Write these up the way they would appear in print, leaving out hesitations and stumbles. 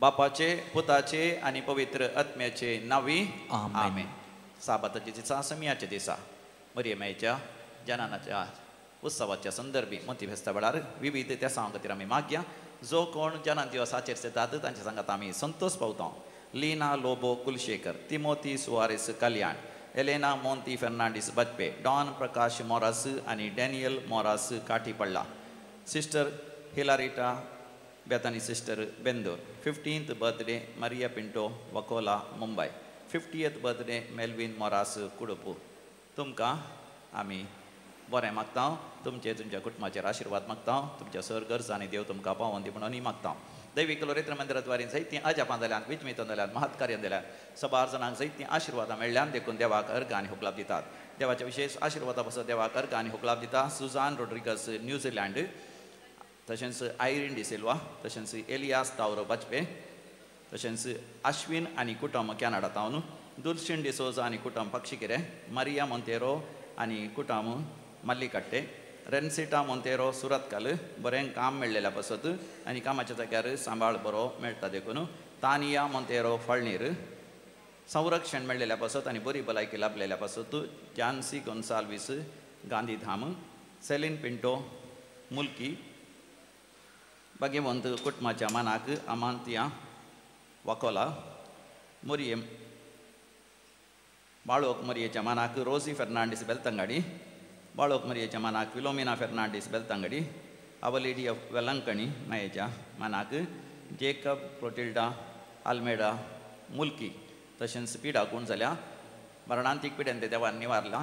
बापाचे पुताचे आनी पवित्र आत्म्याचे नावी आमेन। साबाताच्या दिसा समियाच्या दिसा मरियमायच्या जनानाच्या उत्सवाच्या संदर्भी मोती फेस्ता वेळार विविध त्या खातीर आमी मागया। जो कोण जनान दिवस आचेर येतात तांच्या सांगात आमी संतोष पावता। Lina Lobo Kulshekar, Timothy Soares Kalyan, Elena Monty Fernandes Bajpe, Don Prakash Moras आनी Daniel Moras Katipalla, sister Hilarita Bethany sister Bendur, 15th birthday Maria Pinto Vakola Mumbai, 50th birthday Melvin Moras Kudupu. तुमकां आमी बरें मागता, तुमचे तुमच्या कुटुंबाचेर आशिर्वाद मागता, तुमच्या सर गरजांनी देव तुमकां पावोवन दी म्हणून मागता। दैवीक लोरेत्र मंदिराद्वारे जायतीं अजापां जाल्यान, विजमितां जाल्यान, महत्कार्यां जाल्यान, सबार जाणांक जायतीं आशिर्वादां मेळ्ळ्यान देखून देवाक अर्घ आनी हुकलाप दितात। देवाच्या विशेष आशिर्वादा पासत देवाक अर्घ आनी हुकलाप दिता सुजान रोड्रिगस न्यूझिलँड, तशेंच आयरीन डिसिल्वा, तशेंच एलियास तावरो बाजपे, तशेंच आश्विन आनी कुटुंब कॅनडा तावन, दुलशीन डिसोजा आनी कुटुंब पक्षिकिरे, मारिया मोंतेरो आनी कुटुंब मल्लिकाट्टे, रेन्सिटा मोंतेरो सुरतकाल, बरें काम मेळ्ळेल्या पासत आनी कामाच्या जाग्यार सांबाळ बरो मेळटा देखून, तानिया मोंतेरो फळणीर, संरक्षण मेळ्ळेल्या पासत आनी बरी भलायकी लाभलेल्या पासत जानसी गोन्साल्वीस गांधीधाम, सेलीन पिंटो मुल्की, भाग्यवंत कुटुंबाच्या मानाक अमांतिया वाकोला, मोरये बाळोक मोरयेच्या मानाक रोजी Fernandes बेलतंगाडी, बाळोक मोरयेच्या मानाक Philomena Fernandes Belthangady, our lady of Velankanni मायेच्या मानाक जेकब क्लोटिल्डा आल्मेडा मुल्की, तशेंच पिडा गूण जाल्या मरणांतीक पिड्यांतले देवान निवारला,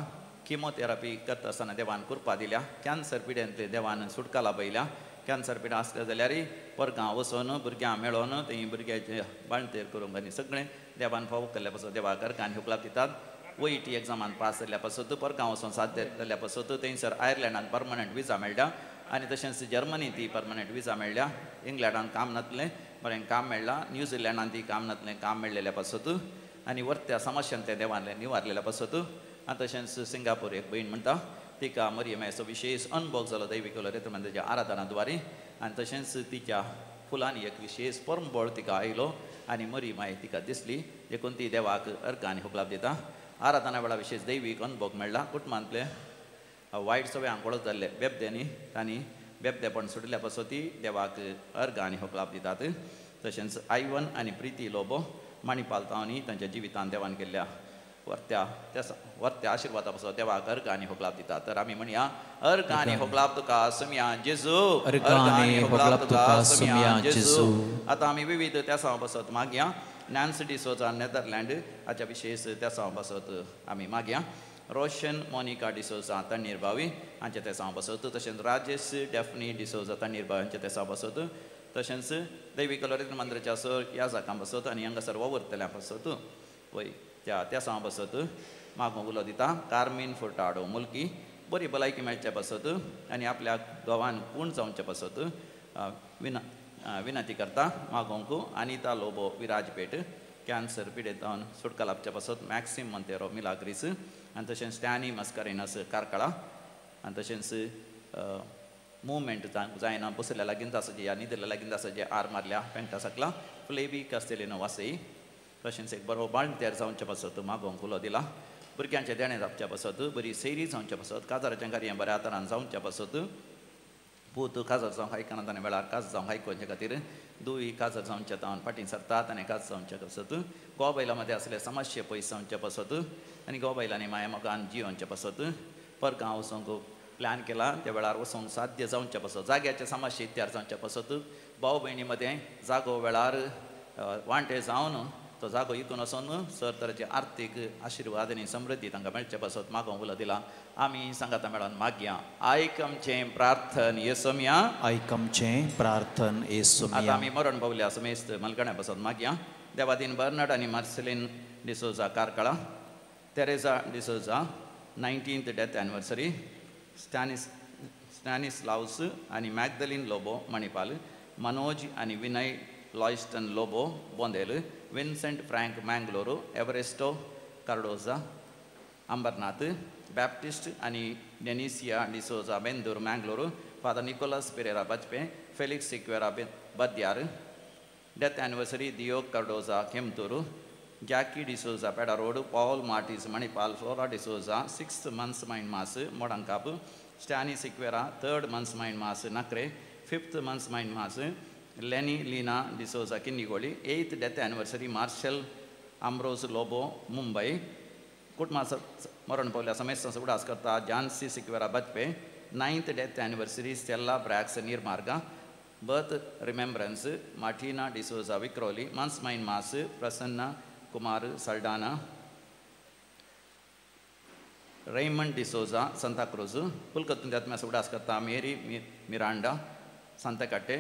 किमोथेरपी करता आसतना देवान कृपा दिल्या, कॅन्सर पिड्यांतले देवान सुटका लाभयल्या। कॅन्सर पिडा आसले जाल्यार परगां वचून भुरग्यां मेळोन थंय भुरग्याचे बाळंतेर करूंक आनी सगळें देवान फावो केल्ल्या पासत देवाक अर्घ आनी हुकलाप दितात। ओईटी एग्जामान पास जाल्ल्या पासत परगां वचून साध्य जाल्ल्या पासत थंयसर आयर्लंडान परमनंट विजा मेळ्ळ्या आनी तशेंच जर्मनी ती परमनंट विजा मेळ्ळ्या। इंग्लंडान काम नातलें बरें काम मेळ्ळां, न्यूझिलंडान ती काम नातलें काम मेळ्ळेल्या पासत आनी वर्त्या समस्यांतलें देवान निवारलेल्या पासत। आनी तशेंच सिंगापूर एक भयण म्हणटा तिका मरियमायचो विशेष अनुभव जालो दैवीक लोरेत्र मंदिराच्या आराधना द्वारे आनी तशेंच तिच्या फुलांनी एक विशेष परंबळ तिका आयलो आनी मरियमाय तिका दिसली देखून ती देवाक अर्घ आनी हुकलाप दिता। आराधना वेळा विशेष दैवीक अनुभव मेळ्ळा। कुटुंबांतले वायट सगळे आंकोळत जाल्ले बेबद्यांनी तांणी बेबदेपण सुटिल्ल्या पासत ती देवाक अर्घ आनी हुकलाप दितात। तशेंच आयवन आनी प्रिती लोबो मणिपाल तांणी तांच्या जिवितान देवान केल्ल्या वर्त्या वर्त्या आशिर्वादा पासत देवाक अर्घ आनी हुकलाप दितात। तर आमी म्हणया अर्घ आनी हुकलाप तुका सुमया जेजू, अर्घ आनी हुकलाप तुका सुमया जेजू। आतां आमी विविध त्या पासत मागया। नॅन्सी डिसोजा नेदरलँड हाच्या विशेष त्या पासत आमी मागया। रोशन मोनिका डिसोजा तण्णीर भावी हांच्या त्या पासत, तशेंच राजेश डॅफनी डिसोजा तण्णीर भावी हांच्या त्या पासत, तशेंच दैवीक लोरेत्र मंदिराच्या सर ह्या जाकां पासत आनी हांगासर वावुरतल्या पासत वय त्या त्या बसत मागूंक उलो दिता। कार्मीन फुर्टाडो मुल्की बरी भलायकी मेळचे पासत आनी आपल्या घोवान पूण जावचे पासत विनंती करता मागोंक। अनिता लोबो विराजपेट कॅन्सर पिडेतावन सुटका लाभच्या पासत मॅक्सिम मोंतेरो मिलाग्रीस आनी तशेंच स्टॅनी मस्करेनस कार्कळा आनी तशेंच मुवमेंट जायना बसल्या लागीं आसाचे या न्हिदल्या लागीं आसाचे आर मारल्या पेंटा सकला फ्लेवी कास्तेलिनो वासई, तशेंच एक बरो बाळंतेर जावचे पासत मागोंक उलो दिला। भुरग्यांचें देणें जावच्या पासत, बरी सैरी जावच्या पासत, काजाराचें कार्य बऱ्या तरान जावच्या पासत, पूत काजार जावंक आयकनात आनी वेळार काज जावंक आयकोवचे खातीर दुवी काजार जावच्या तावन फाटीं सरतात आनी काज जावच्या पासत, गोवा बायलां मदें आसले समस्ये पयस जावच्या पासत आनी गोवा बायलांनी माया मोगान जियोवच्या पासत परगांव वचोंक प्लॅन केला त्या वेळार वचोंक साध्य जावच्या पासत, जाग्याचे समस्ये तयार जावच्या पासत, भाव भयणी मदें जागो वेळार वांटे जावन तो जागो इकून वचून सर तरेचे आर्थीक आशिर्वाद आनी समृद्धी तांकां मेळचे पासत मागोवंक उलो दिला। आमी सांगाता मेळोन मागया। आयक आमचें प्रार्थन येसोमया, आयक आमचें प्रार्थन येसोमया। आतां आमी मरण पावल्या समेस्त मलगण्या पासत मागया। देवादीन बर्नड आनी Marceline D'Souza Karkala, Teresa D'Souza 19th death anniversary, Stanislaus आनी मॅगदलीन लोबो मणिपाल, मनोज आनी Vinay Loyston Lobo Bondel, Vincent Frank Mangalore, Everesto Cardoza Ambernath, Baptist आनी Denicia D'Souza Bendur Mangalore, Father Nicholas Pereira Bajpe, Felix Sequeira Badyar. Death anniversary Dio Cardoza Kemturu, Jackie D'Souza Peda road, Paul Martis Manipal, Flora D'Souza 6th months mind mass Modankapu, Stany Sequeira 3rd months mind mass Nakre, 5th months mind mass Lenny Leena D'Souza Kinnigoli, 8th death anniversary Marshal Ambrose Lobo Mumbai. कुटुंबा मरण पावल्या समेस्त उडास करता Jancy Sequeira Bajpe, 9th death anniversary Stella Brax Neermarga, birth remembrance Martina D'Souza Vikhroli, months mind mass Prasanna Kumar Saldanha, Raymond D'Souza Santacruz, पुलकतून आत्म्या उडास करता Mary Miranda सांताकाटे,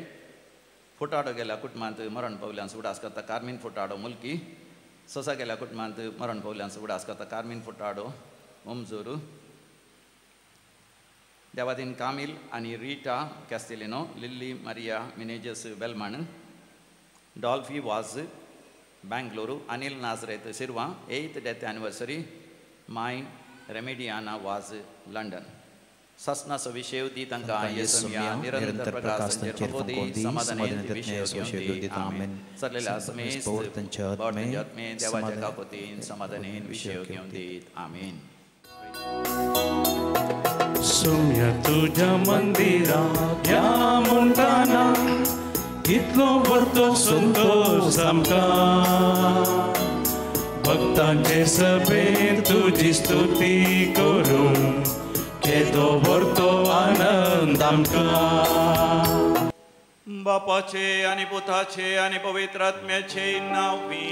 फुटाडो गेल्या कुटुंबांत मरण पावल्यान उडास करता कार्मीन फुटाडो मुल्की, सोसा गेल्या कुटुंबांत मरण पावल्यान उडास करता कार्मीन फुटाडो ओमजूर, देवादीन कामील आनी Rita Castelino, Lily Maria Menezes Belman, Dolphy Vaz Bengaluru, Anil Nazareth Sirva, 8th death anniversary Mai Remediana Vaz London. ससना विशेव दी तांकां येसुम्या निरंतर प्रकाश तांचेर फांकोवंदी, समाधानेन ते विशेव घेवंदी. आमेन. सरलेल्या समेस्त बोटांच्या आत्मे देवाच्या काकोतीन समाधानेन विशेव घेवंदी. आमेन. सुम्या तुज्या मंदिरा या म्हणटाना कितलो व्हडलो संतोश आमकां, भक्तांचे सभेंत तुजी स्तुती करूं केदो व्हडलो आनंद आमकां. बापाचे आनी पुताचे आनी पवित्र आत्म्याचे नांवी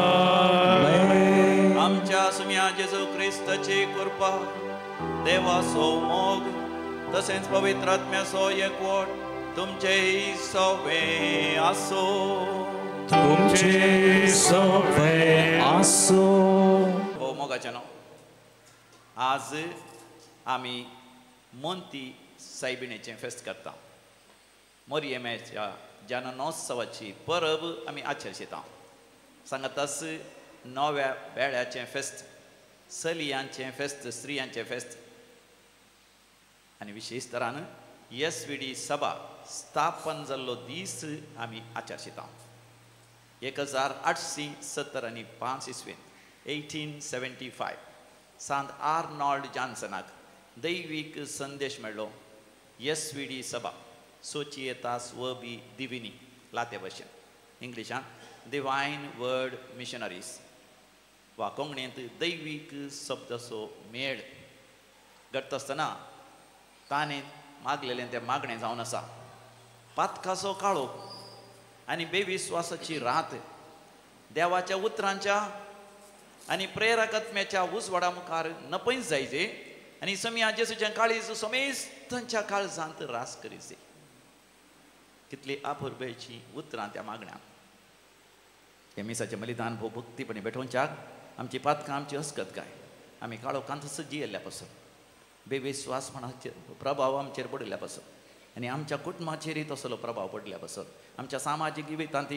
आमेन. आमच्या सुम्या जेजू क्रिस्ताची कृपा, देवाचो मोग तसेंच पवित्र आत्म्याचो एकवट तुमचेय सवे आसो. तुमचे सवे आसो. भोव मोगाचें न्हू, आज आमी मोंती सायबिणेचें फेस्त करता. मोरयेमेच्या जननोत्सवाची परब आमी आचरशिता. सांगाताच नव्या वेळाचें फेस्त, चलयांचें फेस्त, स्त्रियांचें फेस्त आनी विशेश तरान एस वी डी सभा स्थापन जाल्लो दीस आमी आचरशिता. 1875 इसवेंत 1875 सांत आर्नॉल्ड जॉन्सनाक दैवीक संदेश मेळ्ळो. एस वी डी सभा सोचियेतास व बी दिविनी लाते भशेन इंग्लिशांत डिवायन वर्ड मिशनरीज वा कोंकणींत दैवीक शब्दाचो मेळ घडटा आसतना ताणें मागलेलें तें मागणें जावन आसा. पातकाचो काळोख आनी बेविस्वासाची रात देवाच्या उतरांच्या आनी प्रेरकत्म्याच्या उजवाडा मुखार नपयच जायचे आनी समिया जेसूच्या काळीज समेस्तांच्या काळजांत रास करीचे. कितली आपुरबेची उतरां त्या मागण्या. हे मिसाचें बलिदान भोव भक्तीपणी भेटोवच्याक आमची पातकां आमची हसकत काय आमी काळोखांत जियेल्ल्या पासून बेविस्वासपणाचेर प्रभाव आमचेर पडिल्ल्या पासून आनी आमच्या कुटुंबाचेरय तसलो प्रभाव पडिल्ल्या पासून आमच्या सामाजीक जिवितांत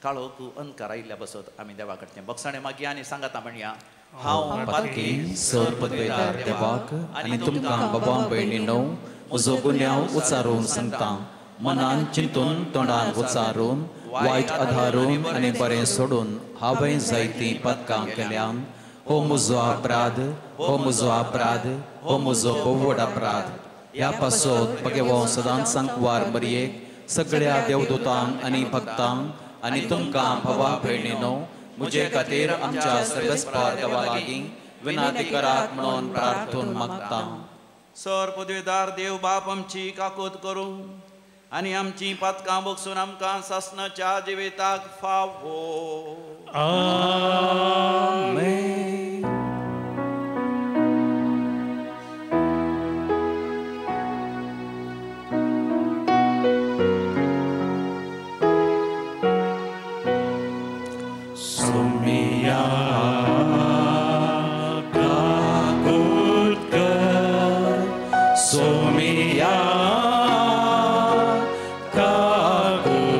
काळोख अंधकार आयिल्ल्या पासत आमी देवा कडचें बक्षाणें मागया आनी सांगाता म्हणया, हांव पातकी सर पदवेदार देवाक आनी तुमकां बाबा भयणीनो म्हजो गुन्यांव उचारून सांगता, मनान चिंतून तोंडान उचारून वायट आधारून आनी बरें सोडून हांवें जायतीं पातकां केल्यान. हो म्हजो अपराध, हो म्हजो अपराध, हो म्हजो भोव व्हड अपराध. ह्या पासत भगेवो सदांच सांकवार मरयेक सगळ्या देवदूतांक आनी भक्तांक आनी तुमकां भावा भयणीनो म्हजे खातीर आमच्या सर्वेस्पार देवा लागीं विनंती करात म्हणून प्रार्थून मागता. सर पदवेदार देव बाप आमची काकूत करूं आनी आमची पातकां बगसून आमकां सासणाच्या जिविताक फावो. आमेन. सुमिया काकूत कर, सुमिया काकूत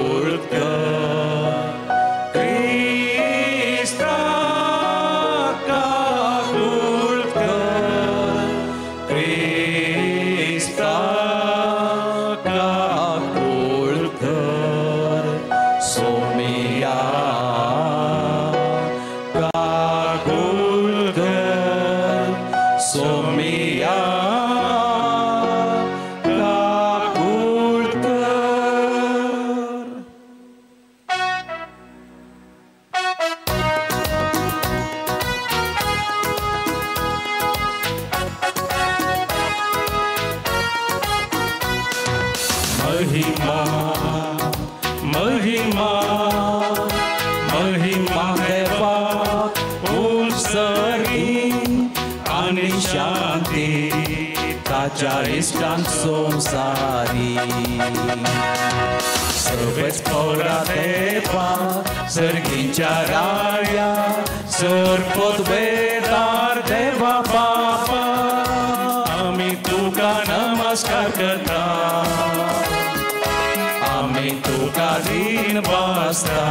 महिमा देवाक उंचसरी आनी शांती ताच्या इश्टांक संवसारी. सर्वेच पोरा देवा सर्गींच्या राया सर्वोत्वेदार देवा बापा आमी तुका नमस्कार करता आमी तुका दीन वासता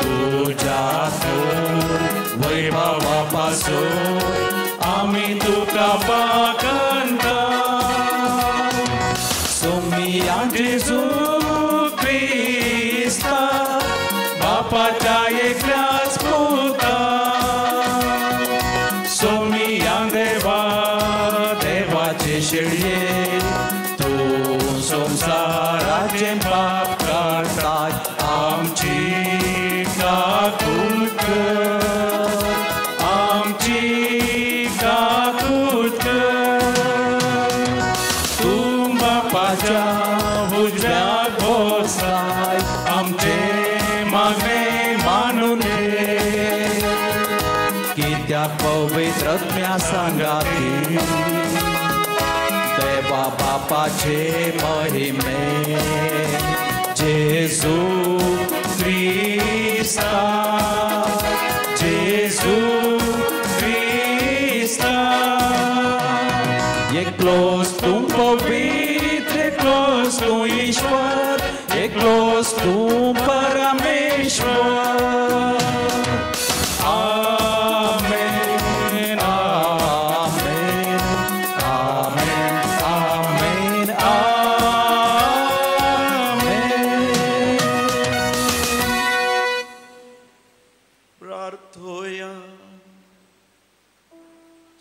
तुज्या वैभवा पासून आमी तुका पाकंता. सोमिया जेजू क्रिस्ता बापाच्या एकल्याच पुता सोमिया देवा देवाचे शेळये तूं संवसाराचें पाप काडटाय आमची काकूट कर आमची काकूट कर. तूं बापाच्या उजव्याक बसलाय आमचें मागणें मानून घे कित्याक पवित्र आत्म्या सांगाती देवा बापाचे महिमे जेजू क्रिस्ता जेजू क्रिस्ता. एकलोच तूं पवित्र एकलोच तूं ईश्वर एकलोच तूं परमेश्वर. आमेन आमेन आमेन आमेन आमेन. प्रार्थोया.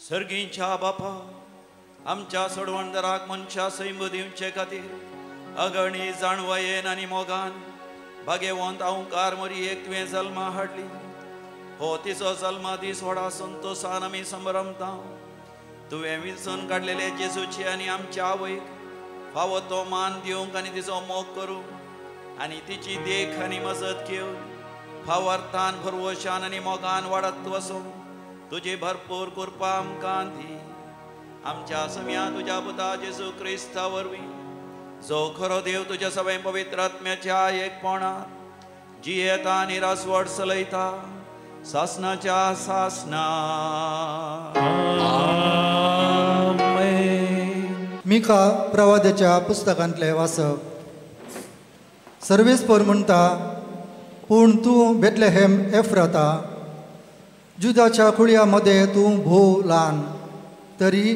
सर्गींच्या बापा आमच्या सोडवणदाराक मनशा सैम दिवचे खातीर अगणी जाणवयेन आनी मोगान भागेवंत अहंकार मरयेक तुवें जल्मा हाडली. हो तिचो जल्मा दीस व्हडा संतोसान आमी संभ्रमता. तुवें विंचून काडलेले जेजूची आनी आमच्या आवयक फावो तो मान दिवंक आनी तिचो मोग करूंक आनी तिची देख आनी मजत घेवन फावो अर्थान भरवशान आनी मोगान वाडत वचूंक तुजी भरपूर कृपा आमकां दी. आमच्या सम्या तुज्या पुता जेजू क्रिस्ता वरवीं जो खरो देव तुज्या सगळ्या पवित्र आत्म्याच्या एकपणान जियेता आनी रासवट चलयता सासनाच्या सासना. आमेन. मिका प्रवादाच्या पुस्तकांतलें वाचप. सर्वेस्पर म्हणटा पूण तूं बेतलेहेम एफ्राता जुदाच्या कुळया मदें तूं भोव ल्हान तरी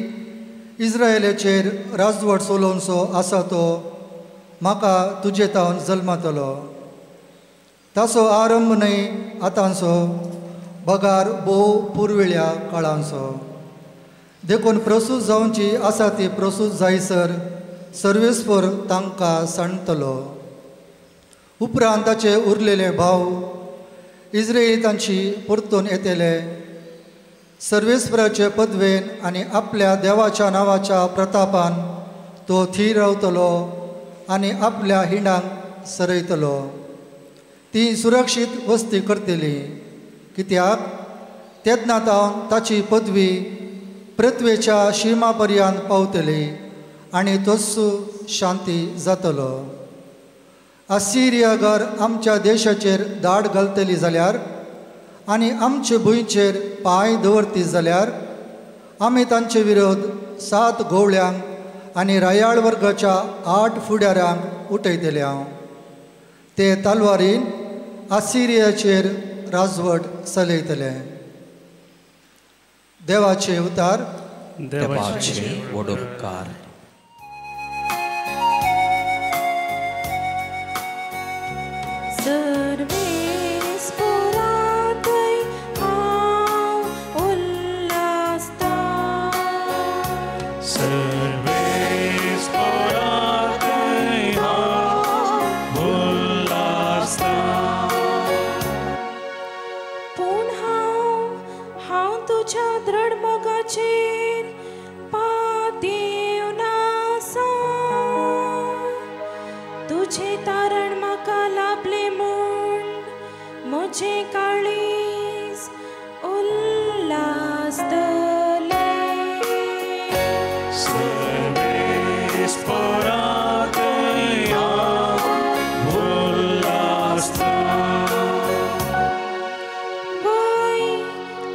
इस्रायलाचेर राजवट चलोवचो आसा तो म्हाका तुजे तावन जल्मतलो. ताचो आरंभ न्हय आतांचो बगार भोव पुर्विल्या काळांचो. देखून प्रसूत जावची आसा ती प्रसूत जायसर सर्वेस्पर तांकां सांडतलो. उपरांत ताचे उरलेले भाव इस्रायलितांची परतून येतले सर्वेस्पराचे पदवेन आनी आपल्या देवाच्या नांवाच्या प्रतापान तो थीर रावतलो आनी आपल्या हिंडांक सरयतलो. ती सुरक्षीत वस्ती करतली कित्याक तेन्ना तावन ताची पदवी पृथ्वेच्या शिमा पर्यंत पावतली आनी तोच शांती जातलो. असिरिया घर आमच्या देशाचेर दाड घालतली जाल्यार आनी आमचे भुंयचेर पांय दवरती जाल्यार आमी तांचे विरोध 7 गोवळ्यांक आनी रायाळ वर्गाच्या 8 फुडाऱ्यांक उठयतले. हांव ते तलवारीन आसिरियाचेर राजवट चलयतले. देवाचे उतार. देवाचे व्हड उपकार. सर्वेस्परांतय हांव उल्हासता सर्वेस्परांतय हांव उल्हासता. पूण हांव हांव तुज्या दृढ मोगाचेर पातयेवन आसा. तुजें तारण म्हाका लाभलें म्हूण म्हजें काळीज उल्हासतलें. सर्वेस्पराक हांव उल्हासतां. वय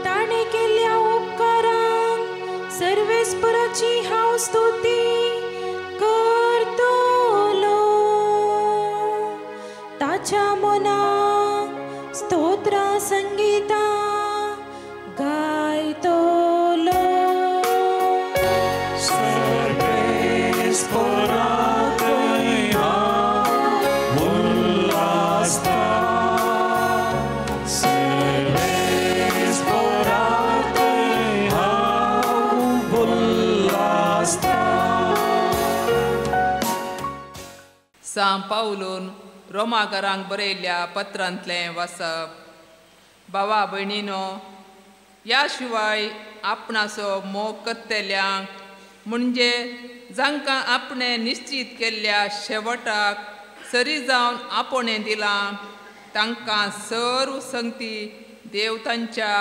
ताणें केल्ल्या उपकारांक सर्वेस्पराची हांव स्तुती करतलो. ताच्या मनाक स्तोत्रां संगितां गायतलो. सर्वेस्पराक हांव उल्हासतां. सर्वेस्पराक हांव उल्हासतां. सां पावलून रोमाकारांक बरयल्ल्या पत्रांतलें वाचप. भावा भयणीनो, ह्या शिवाय आपणाचो मोग करतल्यांक म्हणजे जांकां आपणें निश्चीत केल्ल्या शेवटाक सरी जावन आपोवणें दिलां तांकां सर्व संगती देव तांच्या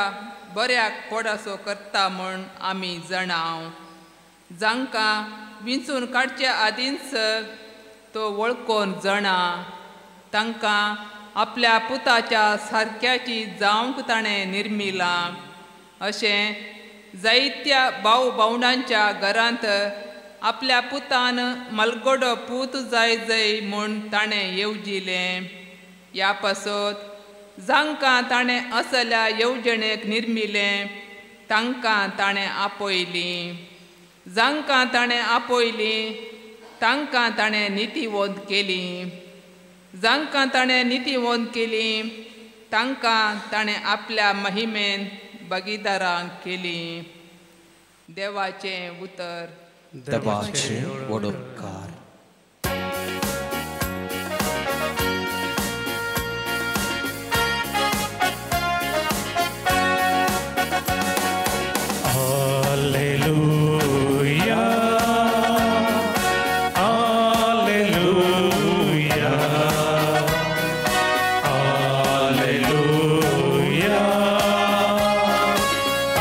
बऱ्याक पोडासो करता म्हूण आमी जाणाव. जांकां विंचून काडचे आदींच तो वळखून जाणा तांकां आपल्या पुताच्या सारक्याची जावंक ताणें निर्मिलां. अशें जायत्या भाव भावंडांच्या घरांत आपल्या पुतान मलगोडो पूत जाय जय म्हूण ताणें येवजिलें. ह्या पासत जांकां ताणें असल्या येवजणेक निर्मिलें तांकां ताणें आपयलीं. जांकां ताणें आपयलीं तांकां ताणें नितीवंत केली. जांकां ताणें नितीवंत केली तांकां ताणें आपल्या महिमेन भागीदारांक केली. देवाचें उतर. देवाचे व्हड उपकार. Alleluia, Alleluia, Alleluia,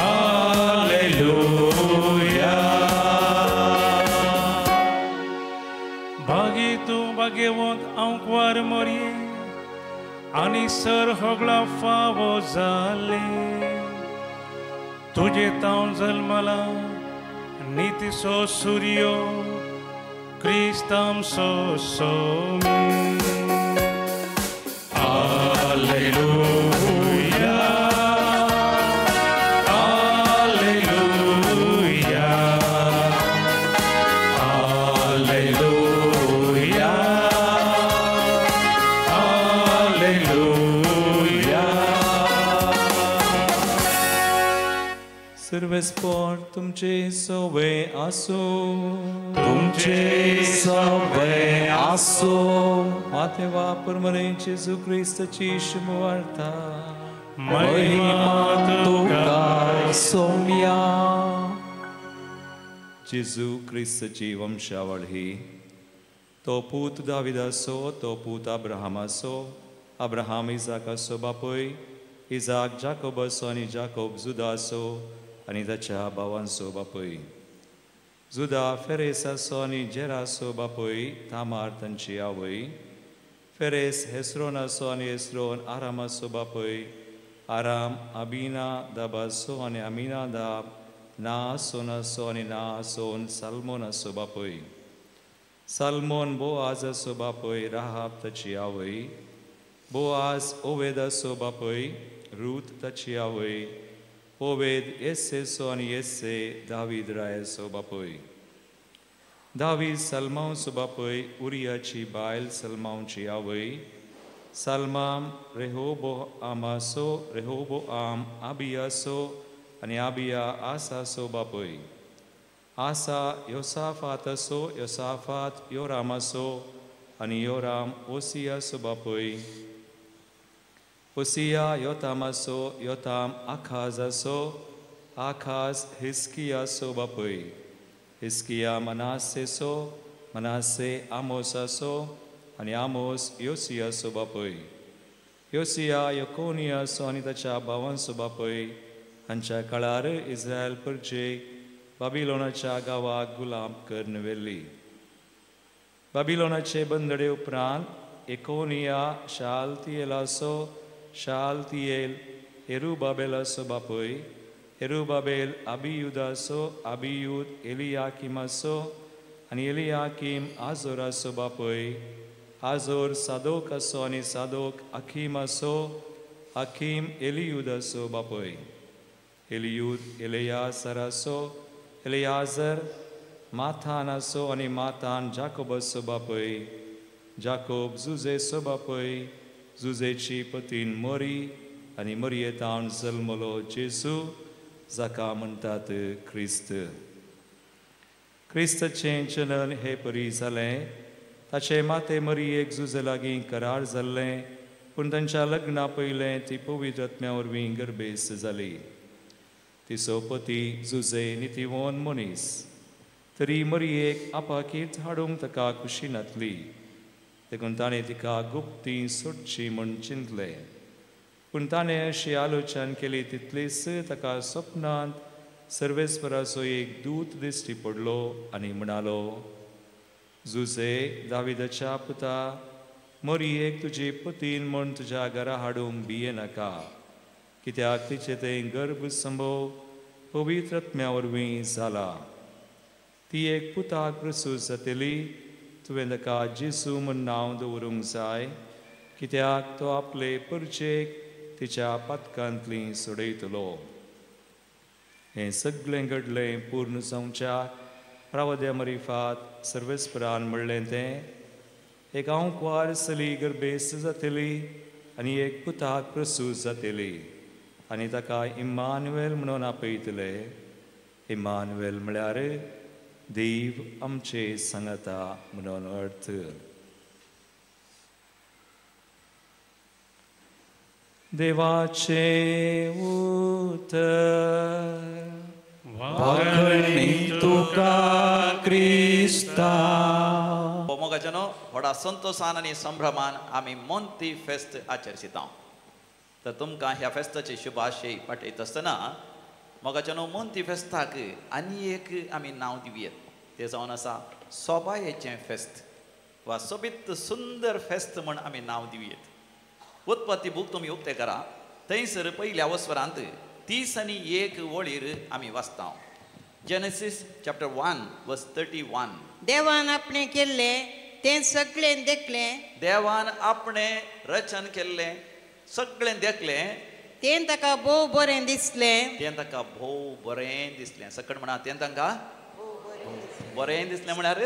Alleluia. भागी तूं भाग्यवंत आंकवार मोरये आनी सर होगळा फावो जालें. तुजे तावन जल्मला नितीचो सुर्यो क्रिस्तांचो Somi. Alleluia, Alleluia, Alleluia, Alleluia. सर्वेस्पर तुमचे सवे आसूं. तुमचे सवे आसूं. मातेवा परमरे जेजू क्रिस्ताची शुभवार्ता. महिमा तुका सोम्या. जेजू क्रिस्ताची वंशावळ ही. तो पूत दाविदाचो, तो पूत अब्राहमाचो, अब्राहम इजाकाचो बापूय, इजाक जाकोबाचो आनी जाकोब जुदाचो आनी ताच्या भावांचो बापूय. जुदा फेरेसाचो आनी जेराचो बापूय, तामार तांची आवय. फेरेस हेस्रोनाचो आनी हेस्रोन आरामाचो बापूय, आराम अबिनादाबाचो आनी अमिनादाब नासोनाचो आनी नासोन साल्मोनाचो बापूय. साल्मोन बोआजाचो बापूय, राहाब ताची आवय. बोआज ओवेदाचो बापूय, रूत ताची आवय. ओवेद येस्सेचो आनी येस्से दावीद रायाचो बापूय. दावीद सलमांवचो बापूय, उरियाची बायल सलमांवची आवय. सलमाम रेहोबोआमाचो, रेहोबोआम आबियाचो आनी आबिया आसाचो बापूय. आसा योसाफाताचो, योसाफात योरामाचो आनी योराम ओसियाचो बापूय. ओसिया योतामाचो, योताम आखाजाचो, आखाज हिस्कियाचो बापूय. हिस्किया मनासेचो, मनासे आमोसाचो आनी आमोस योसियाचो बापूय. योसिया यकोनियासो आनी ताच्या भावांचो बापूय हांच्या काळार इस्रायल परजेक बाबिलोनाच्या गांवाक गुलाम करून व्हेल्ली. बाबिलोनाचे बंदडे उपरांत एकोनिया शालतियेलाचो, शालतियेल एरुबाबेलाचो बापूय, एरुबाबेल अबियुदाचो, अबियुद एलियाकिमाचो आनी एलियाकीम आजोराचो बापूय, आजोर सादोकाचो आनी सादोक अखीमाचो, अखीम एलियुदाचो बापूय, एलियुद एलियासराचो, एलियाजर माथानाचो आनी माथान जाकोबाचो बापूय, जाकोब जुजेचो बापूय, जुजेची पतीन मरी आनी मरयेतावन जल्मलो जेजू जाका म्हणटात क्रिस्त. क्रिस्ताचें जनन हे परी जालें. ताचे माते मरयेक जुजे लागीं करार जाल्लें, पूण तांच्या लग्ना पयलें ती पवित्र आत्म्या वरवीं गर्भेस्त जाली. तिचो पती जुजे नितीवोन मनीस, तरी मरयेक आपाकीत हाडूंक ताका खुशी नातली, देखून ताणें तिका गुप्ती सोडची म्हूण चिंतलें. पूण ताणें अशी आलोचन केली तितलीच ताका सपनांत सर्वेस्पराचो एक दूत दिश्टी पडलो आनी म्हणालो, जुजे दाविदाच्या पुता, मरयेक तुजी पतीन म्हूण तुज्या घरा हाडूंक भिये नाका, कित्याक तिचें तें गर्भ संभव पवित्र आत्म्या वरवीं जाला. ती एक पुताक प्रसूत जातली, तुवें ताका जेजू म्हूण नांव दवरूंक जाय, कित्याक तो आपले परचेक तिच्या पातकांतली सोडयतलो. हें सगळें घडलें पूर्ण जावच्या प्रावद्या मरिफात सर्वेस्परान म्हणलें तें, एक आंकवार चली गर्भेस्त जातली आनी एक पुताक प्रसूत जातली आनी ताका इम्मानुएल म्हणून आपयतले. इम्मानुएल म्हळ्यार देव आमचे सांगाता म्हणून अर्थ. देवाचें उतर. वाखणी तुका क्रिस्ता. मोगाच्यानो, व्हडा संतोशान आनी संभ्रमान आमी मोंती फेस्त आचरिता. तर तुमकां ह्या फेस्ताची शुभाशय पाठयत आसतना मोगाच्यानो, मोंती फेस्ताक आनी एक आमी नांव दिवयेत, तें जावन आसा सोबायेचें फेस्त वा सोबीत सुंदर फेस्त म्हण आमी नांव दिवयेत. उत्पत्ती बूक तुमी उक्ते करा, थंयसर पयल्या वस्वरांत 31 वळीर आमी वाचता. जेनेसीस चॅप्टर 1 वर्स 31. देवान आपणें केल्लें तें सगळें देखलें. देवान आपणें रचन केल्लें सगळें देखलें, तें ताका भोव बरें दिसलें. तें ताका भोव बरें दिसलें. सकट म्हणा, तें तांकां बरें दिसलें म्हळ्यार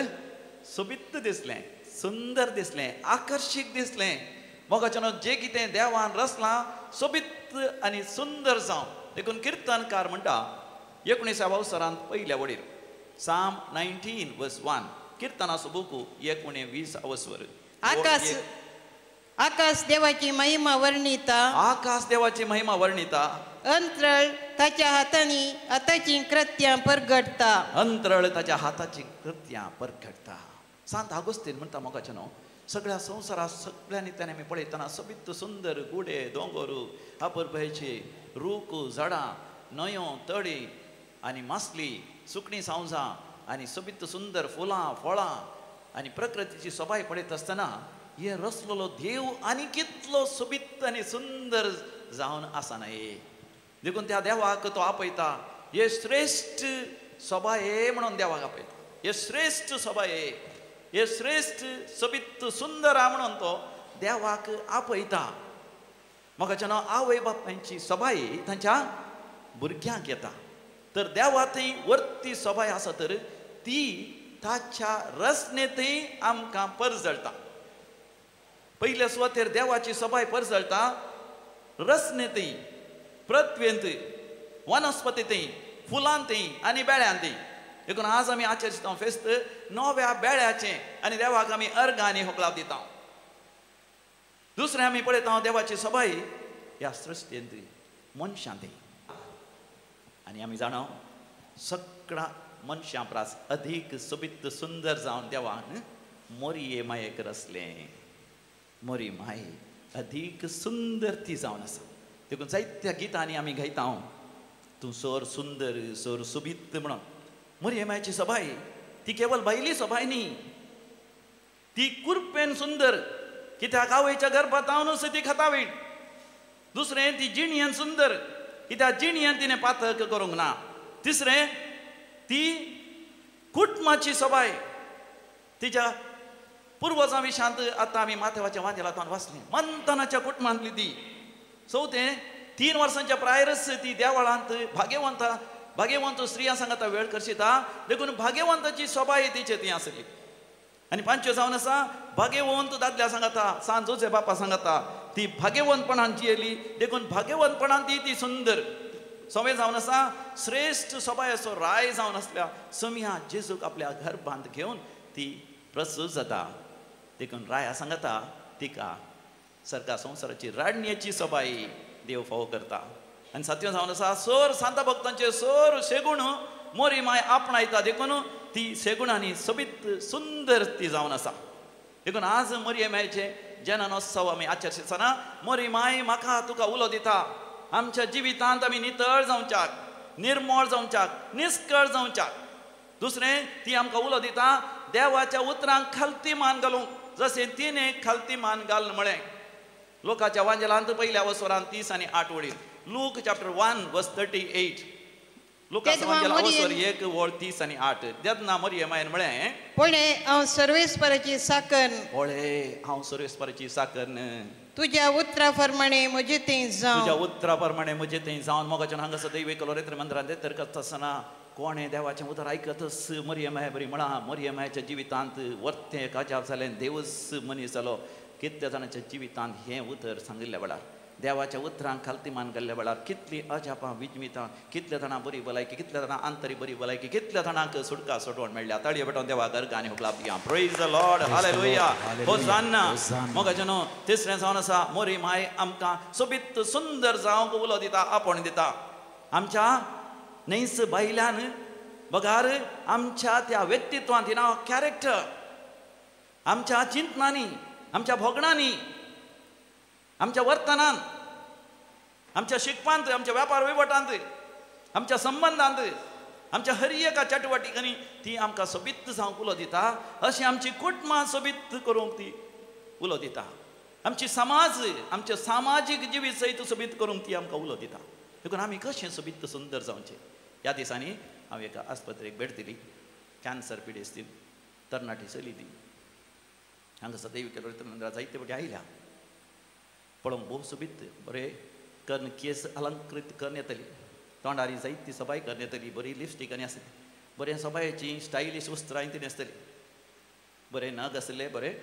सोबीत दिसलें, सुंदर दिसलें, आकर्शीक दिसलें. मोगाच्यानो, जें कितें देवान रचलां सोबीत आनी सुंदर जावं. देखून किर्तनकार म्हणटा 19व्या अवसरांत पयल्या वडीर, साम 19 वर्स 1, किर्तनाचो बुकू 19 अवसर. आकाश आकाश देवाची महिमा वर्णिता. आकाश देवाची महिमा वर्णिता. अंतरळ ताच्या हातांनी हाताची कृत्यां परगटता. अंतरळ ताच्या हाताची कृत्यां परगटता. सांत आगोस्तीन म्हणटा मोगाच्यानो, सगळ्या संवसारात सगळ्यांनी त्याने आमी पळयतना सोबीत सुंदर गुडे दोंगर, अपुरबायेचे रूख झाडां, न्हंयो तळी आनी मासली, सुकणीं सावजां आनी सोबीत सुंदर फुलां फळां आनी प्रकृतीची सोबाय पळयत आसतना हे रसलेलो देव आनी कितलो सोबीत आनी सुंदर जावन आसा न्हय. देखून त्या देवाक तो आपयता, हे श्रेश्ठ सोबाये म्हणून देवाक आपयता. हे श्रेश्ठ सोबाये, हे श्रेश्ठ सोबीत सुंदर म्हणून तो देवाक आपयता. मोगाच्यानो, आवय बापायची सोबाय तांच्या भुरग्यांक येता. तर देवा थंय वर्ती सोबाय आसा तर ती ताच्या रचनेंतय आमकां परजळटा. पयल्या सुवातेर देवाची सोबाय परजळटा रचनेंतय, पृथ्वेंत, वनस्पतींतय, फुलांतय आनी बेळ्यांतय. देखून आज आमी आचरिता फेस्त नव्या बेळ्याचें आनी देवाक आमी अर्गां आनी होकलाव दिता. दुसरें आमी पळयता देवाची सोबाय ह्या सृश्टींत, मनशांत. आनी आमी जाणा सगळ्या मनशां प्रास अधीक सोबीत सुंदर जावन देवान मोरये मायेक रचलें. मोरी माय अधीक सुंदर ती जावन आसा. देखून जायत्या गितांनी आमी गायता हांव तूं सोर सुंदर सोर सोबीत म्हणून. मरिये मायची सोबाय ती केवल बायली सोबाय न्ही, ती कुरपेन सुंदर, कित्याक आवयच्या गर्भांत ती खातावी. दुसरें ती जिणयेन सुंदर, कित्याक जिणयेन तिणें पातक करूंक ना. तिसरें ती कुटुंबाची सोबाय, तिच्या पुर्वजां विशांत आतां आमी माथेवाच्या वांजेलांत वाचलें, मंथनाच्या कुटुंबांतली ती. चवथें 3 वर्सांच्या प्रायरच ती देवळांत भाग्यवंत भाग्यवंत स्त्रियां सांगता वेळ करशिता, देखून भाग्यवंताची सोबाय तिचे ती आसली. आनी पांचव्यो जावन आसा भाग्यवंत दादल्या सांगता, सांज जोजे बापा सांगता, ती भाग्यवंतपणान जियेली, देखून भाग्यवंतपणान ती ती सुंदर. सवे जावन आसा श्रेश्ठ सोबायेचो राय जावन आसल्या समिया जेजूक आपल्या गर्भांत घेवन ती प्रस्तूत जाता. देखून राया सांगता तिका सरकार संवसाराची राडणेची सोबाय देव फावो करता. आनी सातव्यो जावन आसा सोर सांता भक्तांचे सोर शेगूण मोरी माय आपणायता, देखून ती शेगुणांनी सोबीत सुंदर ती जावन आसा. देखून आज मोरये मायचे जननोत्सव आमी आचरितना मोरी माय म्हाका तुका उलो दिता, आमच्या जिवितांत आमी नितळ जावच्याक, निर्मळ जावच्याक, निस्कळ जावच्याक. दुसरें ती आमकां उलो दिता देवाच्या उतरांक खालती मान घालूंक, जशें तिणें खालती मान घाल म्हळें. लोकाच्या वांजेलांत पयल्या वसरान 30 आनी 8 वळीर, लूक चॅप्टर 1 वर्स 38, लुकाच्या वांजेला वसर 1 वळ 30 आनी 8. तेन्ना मरिये मायन म्हळें, पळय हांव सर्वेस्पराची साकन, पळय हांव सर्वेस्पराची साकन, तुज्या उतरा प्रमाणे म्हजे थंय जावन, तुज्या उतरा प्रमाणे म्हजे थंय जावन. मोगाच्यान हांगासर दैवी कलोरेत्र मंदिरांत तर करता आसतना कोणें देवाचें उतर आयकतच मरिये माये बरी म्हळां. मरिये मायच्या जिवितांत वर्तें एक अजाप जालें, देवच मनीस जालो. कितल्या जाणांच्या जिवितांत हें उतर सांगिल्ल्या वेळार, देवाच्या उतरांक खालती मान घाल्ल्या वेळार कितलीं अजापां विजमितां, कितल्या जाणां बरी भलायकी, कितल्या जाणां आंतरी बरी भलायकी, कितल्या जाणांक सुटका सोडवण मेळ्ळ्या. ताळये पेटोवन देवा गर्गांनी हुकलाप दिया. Praise the Lord, hallelujah, hosanna. मोगाच्यानो तिसरें जावन आसा मोरी माय आमकां सोबीत सुंदर जावंक उलो दिता, आपोवणें दिता. आमच्या न्हंयस बायल्यान बगार आमच्या त्या व्यक्तित्वांत इन our character, आमच्या चिंतनांनी, आमच्या भोगणांनी, आमच्या वर्तनान, आमच्या शिकपांत, आमच्या व्यापार वहिवटांत, आमच्या संबंदांत, आमच्या हर एका चटवटिकांनी ती आमकां सोबीत जावंक उलो दिता. अशी आमची कुटुंबां सोबीत करूंक ती उलो दिता. आमची समाज, आमचें सामाजीक जिवीत सयत सोबीत करूंक ती आमकां उलो दिता. देखून आमी कशें सोबीत सुंदर जावचें. ह्या दिसांनी हांव एका आस्पत्रेक भेट दिली, कॅन्सर पिडेस्ती तरणाटी चली ती हांगा सदैव केलो मंदिरां जायते फावटी आयल्या. पळोवंक भोव सोबीत, बरें कर्ण केस अलंकृत करून येतली, तोंडारी जायती सबाय करून येतली, बरी लिपस्टीक आनी आसतली, बरें सबायेची स्टायलीश वस्त्रां ती न्हेसतली, बरें नग आसले, बरें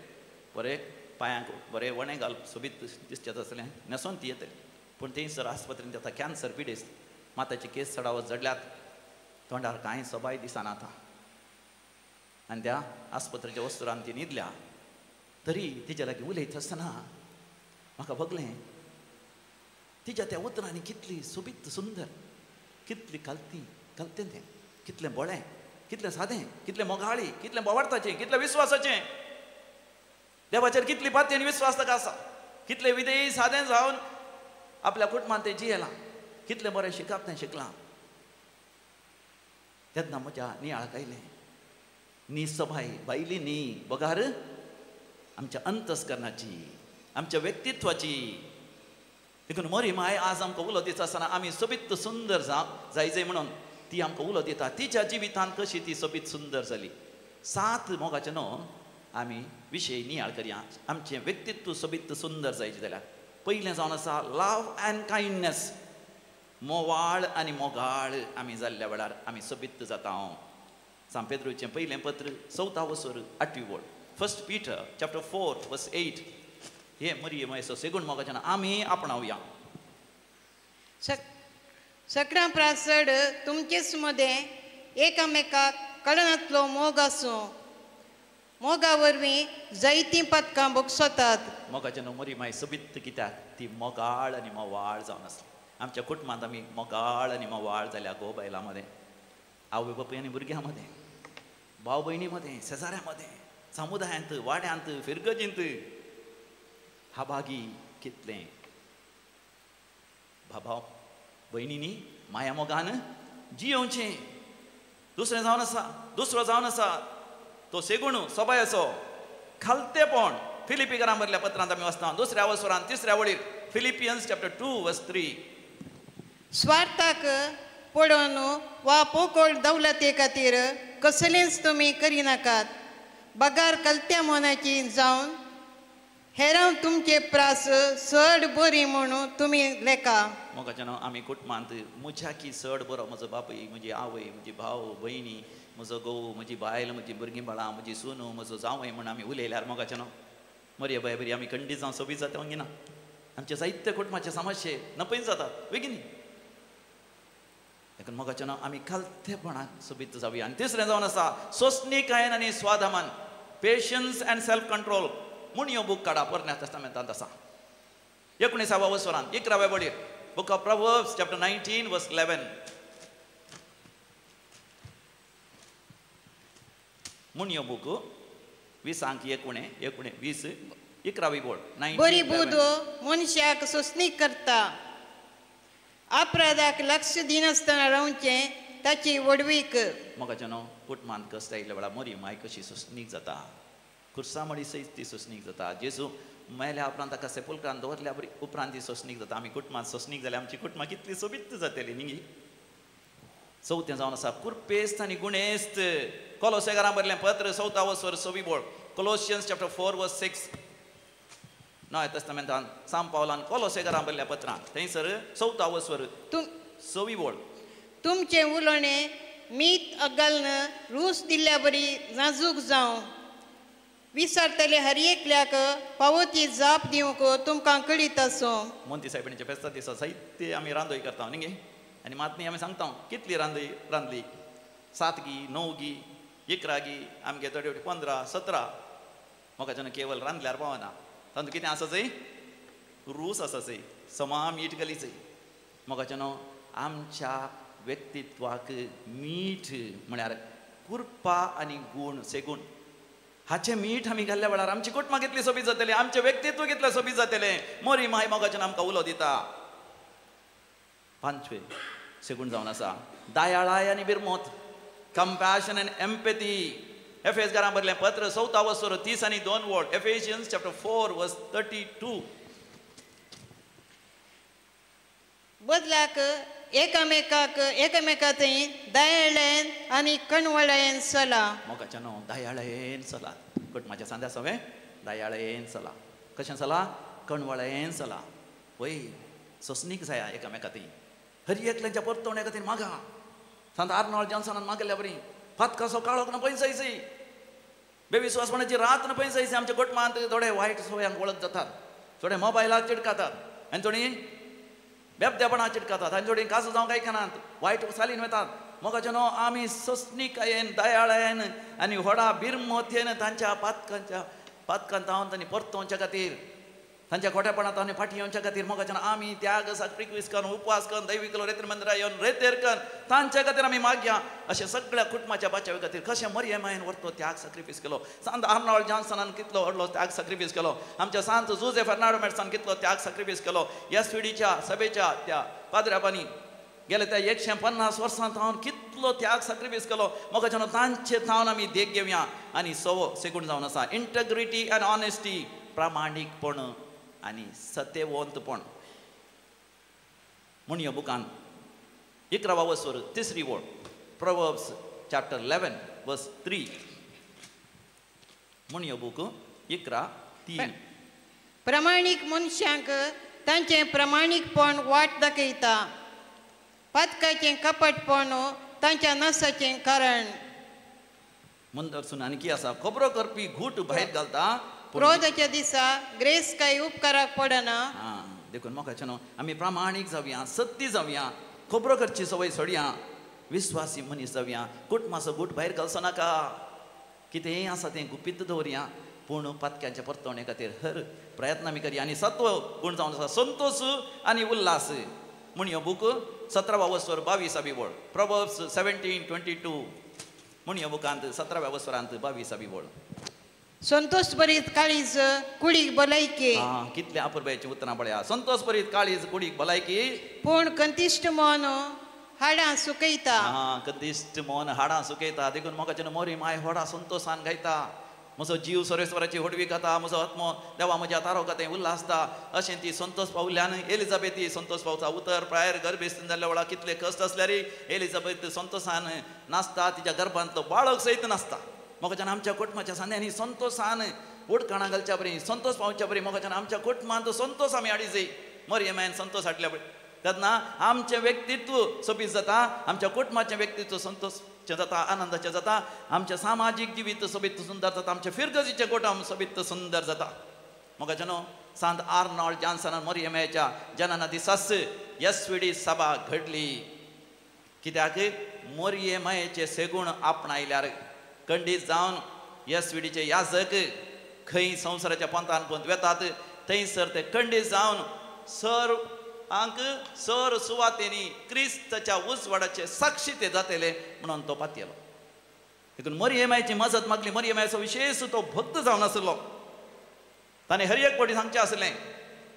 बरें पांयांक बरें वणें घाल सोबीत दिसचें आसलें न्हेसोन ती येतली. पूण थंयसर आस्पत्रेंत आतां कॅन्सर पिडेस्त, माताचे केस चडावत जडल्यात, तोंडार कांय सबाय दिसना आतां. आनी त्या आस्पत्रेच्या वस्त्रान ती न्हिदल्या. तरी तिच्या लागीं उलयत आसतना म्हाका भोगलें तिच्या त्या उतरांनी कितली सोबीत सुंदर, कितली खालती खालतें तें, कितलें बोळें, कितलें सादें, कितलें मोगाळी, कितलें बोवार्थाचें, कितलें विस्वासाचें, देवाचेर कितली पाती आनी विस्वास ताका आसा, कितलें विधेयी सादें जावन आपल्या कुटुंबांत तें जियेलां, कितलें बरें शिकप तें शिकलां. तेन्ना म्हज्या नियाळाक आयलें, न्ही सबाय बायली न्ही बगार आमच्या अंतस्करणाची, आमच्या व्यक्तित्वाची. देखून मोरी माय आज आमकां उलो दिता आसतना आमी सोबीत सुंदर जाय जाय म्हणून ती आमकां उलो दिता. तिच्या जिवितांत कशी ती सोबीत सुंदर जाली. 7 मोगाचे न्हू आमी विशय नियाळ करया. आमचें व्यक्तित्व सोबीत सुंदर जायचें जाल्यार पयलें जावन आसा लव अँड कायंडनेस, मोवाळ आनी मोगाळ आमी जाल्ल्या वेळार आमी सोबीत जाता. सांत पेद्रूचें पयलें पत्र 4 वसर 8 वळ, 1 पीटर चॅप्टर 4 वर्स 8. हे मरिये मायचो सेगूण मोगाच्यान आमी आपणावया. सगळ्यां परस चड तुमचेच मदें एकामेकाक कळनातलो मोग आसूं, मोगा वरवीं जायतीं पदकां भोगसतात. मोगाच्यान मरी माय सोबीत कित्याक ती मोगाळ आनी मोवाळ जावन आसली. आमच्या कुटुंबांत आमी मोगाळ आनी मोवाळ जाल्या घोव बायलां मदें, आवय बापूय आनी भुरग्यां मदें, भाव भयणी मदें, शेजाऱ्यां मदें, समुदायांत, वाड्यांत, फिरगजींत. हाबागी कितलें बाबा भयणींनी माया मोगान जियोवचें. दुसरें जावन आसा, दुसरो जावन आसा तो सेगुण सोबायचो खालतेपण. फिलिपीकरां बरल्या पत्रांत आमी वाचता दुसऱ्या वसरान तिसऱ्या वळीर, फिलिपियन्स चॅप्टर 2 वर्स 3. स्वार्थाक पडोवन वा पोकळ दौलते खातीर कसलेंच तुमी करिनाकात, बगार कलत्या मनाची जावन हेरां तुमचे प्रास चड बरी म्हणून तुमी लेखा. मोगाच्यान आमी कुटुंबांत म्हज्या की चड बरो म्हजो बापूय, म्हजी आवय, म्हजी भाव भयणी, म्हजो घोव, म्हजी बायल, म्हजी भुरगीं बाळां, म्हजी सुनू, म्हजो जावंय म्हूण आमी उलयल्यार मोगाच्यान मरये बाय बरी आमी खंडीत जावं सोबीत जाता वंगिना. आमचे साहित्य कुटुंबाचे समस्ये नपयत जातात बेगीन. देखून मोगाच्यान आमी खालतेपणाक सोबीत जावया. आनी तिसरें जावन आसा सोंसणीकायेन आनी स्वादमान, पेशन्स अँड सेल्फ कंट्रोल. म्हूण ह्यो बूक काडा पोरण्या तेस्तामेंतांत आसा 19व्या वसरांत 11व्या वळीर, book of Proverbs chapter 19 verse 11. म्हूण ह्यो बूक 20 19 11वी बोर्ड. बरी बुद्द मनशाक सोंसणीक करता, अपराधाक लक्ष दिनासतना रावचें ताची व्हडवीक. मोगाच्यान कुटुंबांत कश्ट आयिल्ल्या वेळार मरी माय कशी सोंसणीक जाता, खुर्सामडी सयत ती सोंसणीक जाता. जेजू मेल्या उपरांत ताका सेपुलक्रान दवरल्या उपरांत ती सोंसणीक जाता. आमी कुटुंबांत सोंसणीक जाल्यार आमची कुटुंबां कितली सोबीत जातली न्ही. चवथें जावन आसा कुरपेस्त आनी गुणेस्त. कोलोसेकारां बरलें पत्र 4 वसर 6वी बोर्ड, कोलोशियन्स चॅप्टर 4 वर्स 6. नव्या तेस्तामेंतांत सांत पावलान कोलोसेकारां बरल्या पत्रां थंयसर 4 वसर 6वी बोर्ड. तुमचें उलोवणें मीत अगल्न रूस दिल्ल्या बरी नाजूक जावं, विसरतले हर एकल्याक फावो ती जाप दिवंक तुमकां कळीत आसूं. मोंती सायबिणीच्या फेस्ता दिसा साहित्य आमी रांदोय करता न्ही गे, आनी मातनी आमी सांगता कितली रांदय रांदली, 7 गी 9 गी 11 गी, आमगे थोडे 15 17. मोगाच्यान केवल रांदल्यार पावना, तातूंत कितें आसा चय, रूस आसा चय, समा मीठ घाली चय. मोगाच्यान आमच्या व्यक्तित्वाक मीठ म्हळ्यार कुरपा आनी गूण सेगूण हाचें मीठ आमी घाल्ल्या वेळार आमची कुटुंबां कितली सोबीत जातली, आमचें व्यक्तित्व कितलें सोबीत जातलें. मोरी माय मोगाच्यान आमकां उलो दिता. 5वें सेगूण जावन आसा दयाळाय आनी बिरमोत, कंपॅशन अँड एम्पथी. एफेसकारां बरलें पत्र 4 वसर 30 आनी 2 वोर्ड, एफेशियन्स चॅप्टर 4 वर्स 32. बदलाक एकामेकाक एकामेका थंय दयाळेन आनी कणवळेन चला. मोगाच्यान दयाळेन चला. कुटुंबाच्या सांद्या सवें दयाळेन चला. कशें चला? कणवळेन चला. वय सोंसणीक जाया एकामेका थंय, हर एकल्याच्या परतवण्या खातीर मागा. सांत आर्नोल्ड जॉन्सनान मागल्या बरी पातकाचो काळोख न पयसायची, बेविस्वासपणाची रात न पयसायची. आमच्या कुटुंबांत थोडे वायट सवयांक वळख जातात, थोडे मोबायलाक चिटकातात आनी थोडीं बेबदेपणां चिटकातात आनी थोडीं काजू जावंक आयकनात, वायट चालीन वतात. मोगाच्यान आमी सोंसणीकायेन दयाळायेन आनी व्हडा बिरमोतेन तांच्या पातकांच्या पातकांत हांव तांणी परतोवच्या खातीर, तांच्या खोटेपणांत आनी फाटीं येवच्या खातीर मोगाच्यान आमी त्याग साक्रिफायस करून उपवास करून दैवीक रेत्र मंदिरा येवन रेतेर करून तांच्या खातीर आमी मागया. अशें सगळ्या कुटुंबाच्या बाचावे खातीर कशें मरये मायन व्हरतो त्याग साक्रिफायस केलो. सांत आर्नोल्ड जॉन्सनान कितलो व्हडलो त्याग साक्रिफायस केलो, आमच्या सांत जुजे फर्नांडो मेटसान कितलो त्याग साक्रिफायस केलो. एस पी डीच्या सभेच्या त्या पाद्र्याबांनी गेले त्या 150 वर्सां थावन कितलो त्याग साक्रिफायस केलो. मोगाच्यान तांचे थावन आमी देख घेवया. आनी सवो सेगूण जावन आसा इंटग्रिटी आनी ऑनेस्टी, प्रामाणीकपण आनी सत्यवंतपण. म्हूण ह्या बुकान 11 वसर 3री वळ, प्रोवर्ब्स चॅप्टर 11 वर्स 3. म्हूण ह्यो बूक 11:3. प्रमाणीक मनशांक तांचें प्रमाणीकपण वाट दाखयता, पातकाचें कपटपण तांच्या नासाचें कारण. मुंदरसून आनी आसा खबरो करपी घूट भायर घालता, क्रोधाच्या दिसा ग्रेस काय उपकाराक पडना. देखून मोगाच्यान आमी प्रामाणीक जावया, सत्य जावया, खबरो करची संवय सोडया, विस्वासी मनीस जावया, कुटुंबाचो गूट भायर घालचो नाका, कितेंय आसा तें गुपीत दवरया, पूण पातक्यांच्या परतवणे खातीर हर प्रयत्न आमी करया. आनी सत्व गूण जावन आसा संतोश आनी उल्हास. म्हूण ह्यो बूक 17व्या वसर 22वी वळ, प्रोवर्ब्स 17:22. म्हूण ह्या बुकांत 17व्या वसरांत 22वी वळ. संतोष बरीत काळीज कुडीक भलायकी. कितले अपुरबायेची उतरां पळया. संतोष बरीत काळीज कुडीक भलायकी, पूण कंतिश्ट मन हाडां सुकयता. कंतिश्ट मन हाडां सुकयता. देखून मोगाचें मोरी माय व्हडा संतोषान गायता. म्हजो जीव सर्वेस्वराची होडवी खाता, म्हजो आत्मो देवा म्हज्या तारो खातें उल्हासता. अशें ती संतोष पावल्यान एलिझाबेथी संतोष पावता. उतर प्रायर गर्भेस्त जाल्ल्या वेळार कितले कश्ट आसल्यार एलिझाबेथ संतोषान नाचता. तिच्या गर्भांतलो बाळक सयत नाचता. मोगाच्यान आमच्या कुटुंबाच्या सांद्यांनी संतोषान उडकाणां घालच्या बरी, संतोष पावच्या बरी मोगाच्यान आमच्या कुटुंबांत संतोष आमी हाडी जाय. मरियमायन संतोष हाडल्या पळय तेन्ना आमचें व्यक्तित्व सोबीत जाता, आमच्या कुटुंबाचें व्यक्तित्व संतोषचें जाता, आनंदाचें जाता, आमचें सामाजीक जिवीत सोबीत सुंदर जाता, आमचें फिरगजीचें कुटुंब सोबीत सुंदर जाता. मोगाच्यान सांत आर्नॉल्ड जॉन्सनान मरियमायच्या जनना दिसाच एस.वी.डी. सभा घडली. कित्याक मरियमायचे सेगूण आपणायल्यार कंडीत जावन एस.वी.डीचे याजक खंय संवसाराच्या पंथान पंथ वेतात थंयसर ते कंडीत जावन सर आंक सर सुवातेनी क्रिस्ताच्या उजवाडाचे साक्षी ते जातले म्हणून तो पातयेलो. देखून मरियमायची मजत मागली. मरियमायचो विशेष तो भक्त जावन आसलो. ताणें हर एक फावटी सांगचें आसलें,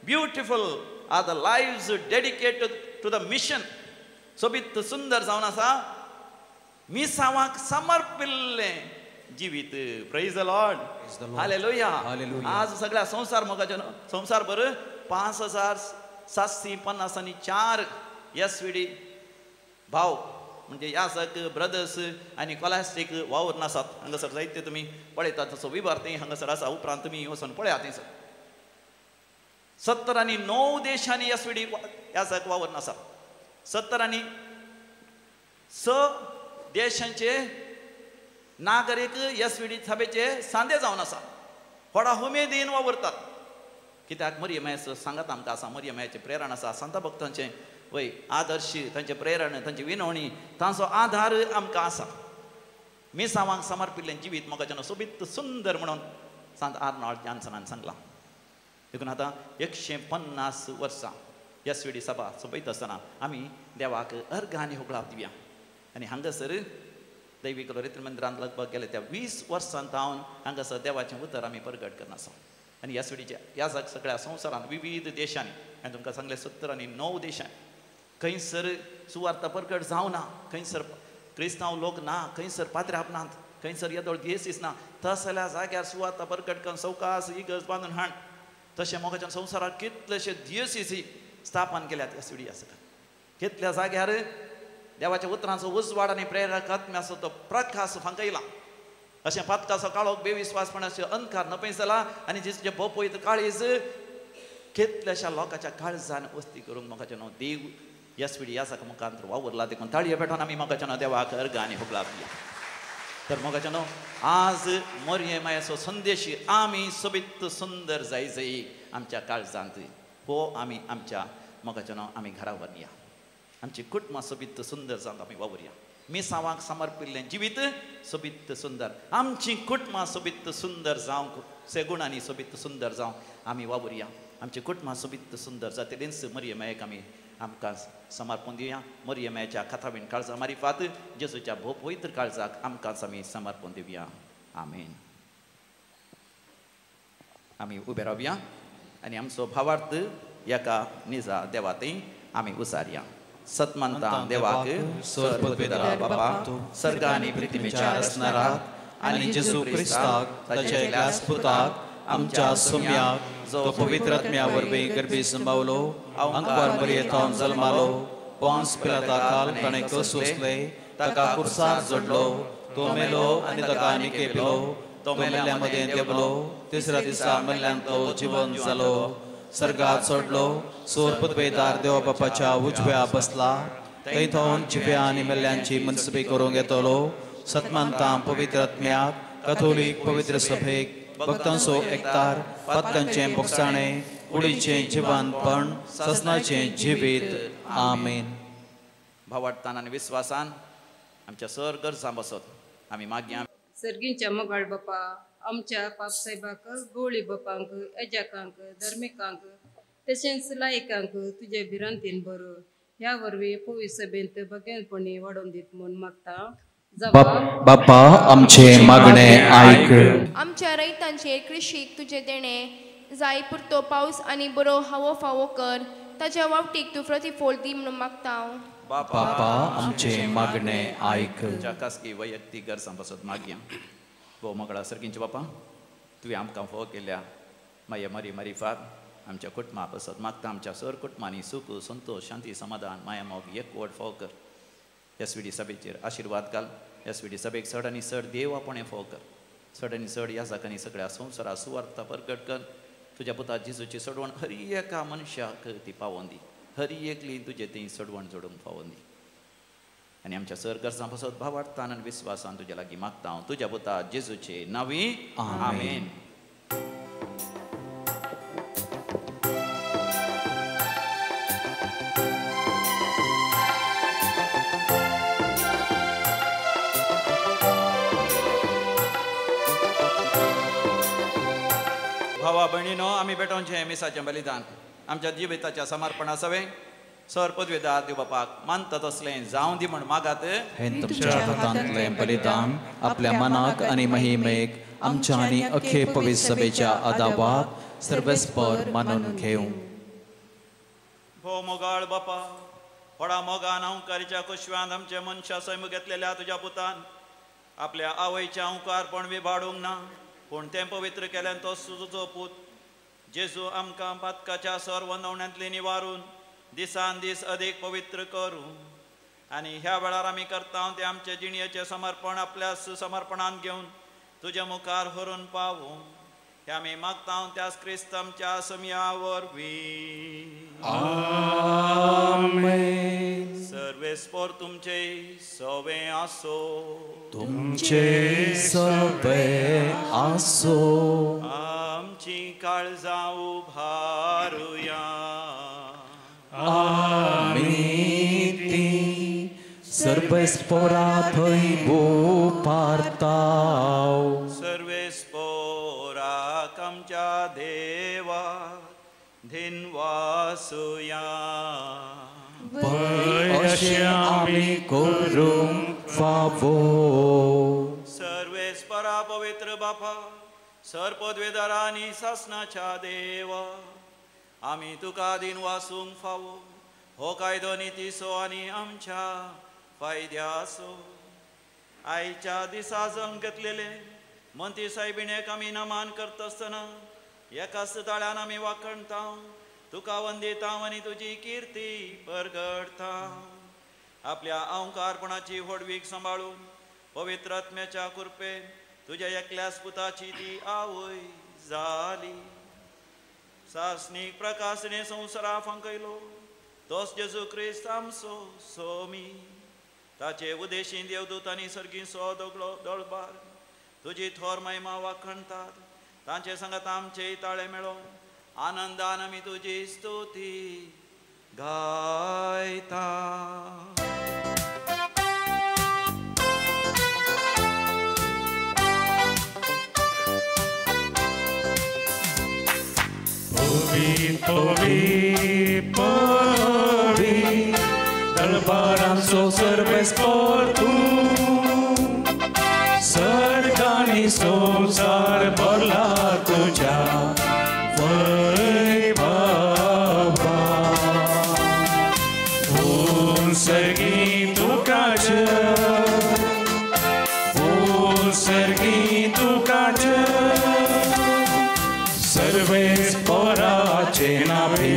beautiful are the lives dedicated to the mission. सोबीत सुंदर जावन आसा मिसांवाक समर्पिल्लें जिवीत. Praise the Lord. Hallelujah. आज सगळ्या संवसार मोगाचो संवसार भर 5754 एस.वी.डी. भाव म्हणजे याजक ब्रदर्स आनी कॉलास्टीक वावर नासात. हांगासर जायते तुमी पळयतात तसो विभार थंय हांगासर आसा. उपरांत तुमी वचून पळयात थंयसर 79 देशांनी एस.वी.डी. याजक वावर नासात. 76 देशांचे नागरीक एस.वी.डी. सभेचे सांदे जावन आसा. व्हडा उमेदीन वावुरतात. कित्याक मरियमायचो सांगात आमकां आसा, मरियमायचें प्रेरण आसा, संता भक्तांचें वय आदर्श, तांचें प्रेरण, तांची विनवणी, तांचो आधार आमकां आसा. मिसांवांक समर्पिल्लें जिवीत मोगाच्यान सोबीत सुंदर म्हणून सांत आर्नॉल्ड जॉन्सनान सांगलां. देखून आतां 150 वर्सां एस.वी.डी. सभा सोबयत आसतना आमी देवाक अर्घ आनी होगळाप दिवया. आनी हांगासर दैवीक लोरेत मंदिरांत लगभग गेले त्या 20 वर्सां जावन हांगासर देवाचें उतर आमी परगट करना आसा. आनी एस.वी.डीच्या ह्या सगळ्या संवसारांत विविध देशांनी, हांवें तुमकां सांगलें 79 देशांनी खंयसर सुवार्ता परगट जावना, खंयसर क्रिस्तांव लोक ना, खंयसर पात्र्याप नात, खंयसर येदोळ दियेसीस ना, तसल्या जाग्यार सुवार्ता परगट करून सवकास इगर्ज बांदून हाण. तशें मोगाच्यान संवसाराक कितलेशे दियेसीसी स्थापन केल्यात एस.वी.डी. आसा. कितल्या जाग्यार देवाच्या उतरांचो उजवाड आनी प्रेरक आत्म्याचो तो प्रकाश फांकयला. अशें पातकाचो काळोख बेविस्वासपणाचो अंधकार नपय जाला आनी जेजूचें भोपयत काळीज कितल्याशा लोकांच्या काळजान वस्ती करूंक मोगाचें नांव देव एस.वी.डी. याजका मुखांत वावुरला. देखून ताळये पेटोवन आमी मोगाचें नांव देवाक अर्घ आनी होगळाप दिया. तर मोगाचें नांव आज मरियमायचो संदेश आमी सोबीत सुंदर जाय जाय आमच्या काळजांत हो आमी आमच्या मोगाचें नांव आमी घरा व्हरया. आमची कुटुंबां सोबीत सुंदर जावन आमी वावुरया. मिसांवांक समर्पिल्लें जिवीत सोबीत सुंदर, आमची कुटुंबां सोबीत सुंदर जावंक सेगुणांनी सोबीत सुंदर जावंक आमी वावुरया. आमची कुटुंबां सोबीत सुंदर जातलींच मरियमायक आमी आमकां समर्पण दिवया. मरियमायच्या कथावीण काळजा मारिफात जेजूच्या भोव पवित्र काळजाक आमकांच आमी समर्पण दिवया. आमेन. आमी उबे रावया आनी आमचो भावार्थ एका निजा देवातय आमी उसारया. सतमानता देवाक सर्वपिता बापा सर्ग आनी पृथ्वीच्या रचणाराक आनी जेजू क्रिस्ताक ताच्या एकल्याच पुताक आमच्या सोम्याक जो पवित्र आत्म्या वरवीं गर्भी संभावलो, अंकवार मरियेथावन जल्मालो, पोन्स पिलाता खाल ताणें कस सोंसले, ताका कुर्सार जोडलो, तो मेलो आनी ताका निकेपलो, तो मेल्ल्या मदें देंवलो, तिसऱ्या दिसा मेल्ल्यान तो जिवन जालो, सर्गात सोडलो, सोर पदवेदार देवा बापाच्या उजव्या बसला, थंय थोन जिव्या आनी मेल्ल्यांची मनसबी करूंक येतलो. सतमानता पवित्र आत्म्याक कथोलीक पवित्र सभेक भक्तांचो एकतार, पातकांचें बोगसाणें, कुडीचें जिवनपण, ससनाचें जिवीत. आमेन. भावार्थान आनी विस्वासान आमच्या सर गरजां बसत आमी मागया. सर्गींच्या मोगाळ बापा, आमच्या पापसाहेबाक, गोळी बापांक, एजाकांक, धर्मिकांक तशेंच लायकांक तुजे भिरांतीन बरो ह्या वरवीं पवित्र सभेंत भगेनपणी वाडोवन दीत म्हूण मागता. बापा आमचे मागणे आयक. आमच्या रयतांचेर कृशीक तुजे देणे जाय पुरतो पावस आनी बरो हावो फावो कर, ताच्या वावटीक तूं प्रतिफळ दी म्हणून मागता. बापा आमचे मागणे आयक. आमच्या खासगी वैयक्तीक गरजां पासत मागया. भोव मोगळा सर्गींचे बापा, तुवें आमकां फोव केल्या माया मरी मरीफात आमच्या कुटुंबा पासत मागता. आमच्या सर कुटुंबांनी सुख संतोष शांती समाधान माया मोग एकवट फोव कर. एस व्ही डी सभेचेर आशिर्वाद घाल. एस व्ही डी सभेक चड आनी चड देव आपणें फोव कर. चड आनी चड ह्या जाकांनी सगळ्या संवसारा सुवार्थ परगट कर. तुज्या पुता जेजूची सोडवण हर एका मनशाक ती पावोवन दी. हर एकली तुजे ती सोडवण जोडूंक पावोवन दी. आनी आमच्या सर गरजां पासत भावार्थान आनी विस्वासान तुज्या लागीं मागता हांव तुज्या पुता जेजूचे नांवी, आमेन. भावा भयणीनो, आमी भेटोवचें मिसाचें बलिदान आमच्या जिविताच्या समर्पणा सवें सर पदवेदार देव बापाक मानता तसलें जावं दी म्हण मागात. हें तुमच्या हातांतलें बलिदान आपल्या मनाक आनी महिमेक आमच्या आनी अखे पवित्र सभेच्या आदाबाक सर्वेस्पर मानून घेवं. भोव मोगाळ बापा, व्हडा मोगान अहंकारीच्या कुशव्यान आमच्या मनशा सैम घेतलेल्या तुज्या पुतान आपल्या आवयचें अहंकारपण विभाडूंक ना, पूण तें पवित्र केल्यान तो तुजो पूत जेजू आमकां पातकाच्या सर्व नवण्यांतली निवारून दिसान दीस अदीक पवित्र करूं. आनी ह्या वेळार आमी करता तें आमचे जिणयेचें समर्पण आपल्या समर्पणान घेवन तुज्या मुखार व्हरून पावूं. हें आमी मागता त्याच क्रिस्त आमच्या समया वरवीं. आमेन. सर्वेस्पर तुमचे सवे आसो. तुमचे सवे आसो. आमची काळजां उभारुया. आमी ती सर्वेस्परा थंय उबारताव. सर्वेस्पराक आमच्या देवा धिनवासुया. अशें आमी करूंक फावो. सर्वेस्परा पवित्र बापा, सर पदवेदारा आनी सासनाच्या देवा, आमी तुका दिनवासूंक फावो. हो कायदो नितीचो आनी आमच्या फायद्याचो. आयच्या दिसा जल्म घेतलेले मंत्री सायबिणेक आमी नमान करता आसतना एकाच ताळ्यान आमी वाखणता, तुका वंदिता आनी तुजी किर्ती परगडता. आपल्या अहंकारपणाची व्हडवीक सांबाळून पवित्र आत्म्याच्या कृपेन तुज्या एकल्याच पुताची ती आवय जाली. सासणीक प्रकाशने संवसारा फांकयलो तोच जेजू क्रिस्त आमचो सोमी. ताचे उदेशीं देवदूत आनी सर्गींचो दगलो दळबार तुजी थोर महिमा वाखणतात. तांचे सांगात आमचे ताळे मेळोवन आनंदान आमी तुजी स्तुती गायता. पवी पवी पवी दळबारांचो सर्वेस्पर तूं, सर्ग आनी संवसार भरला तुज्या वैभवान. बोल सर्गी तुका जय, बोल सर्गी तुका जय, सर्वेस्पराचे नावे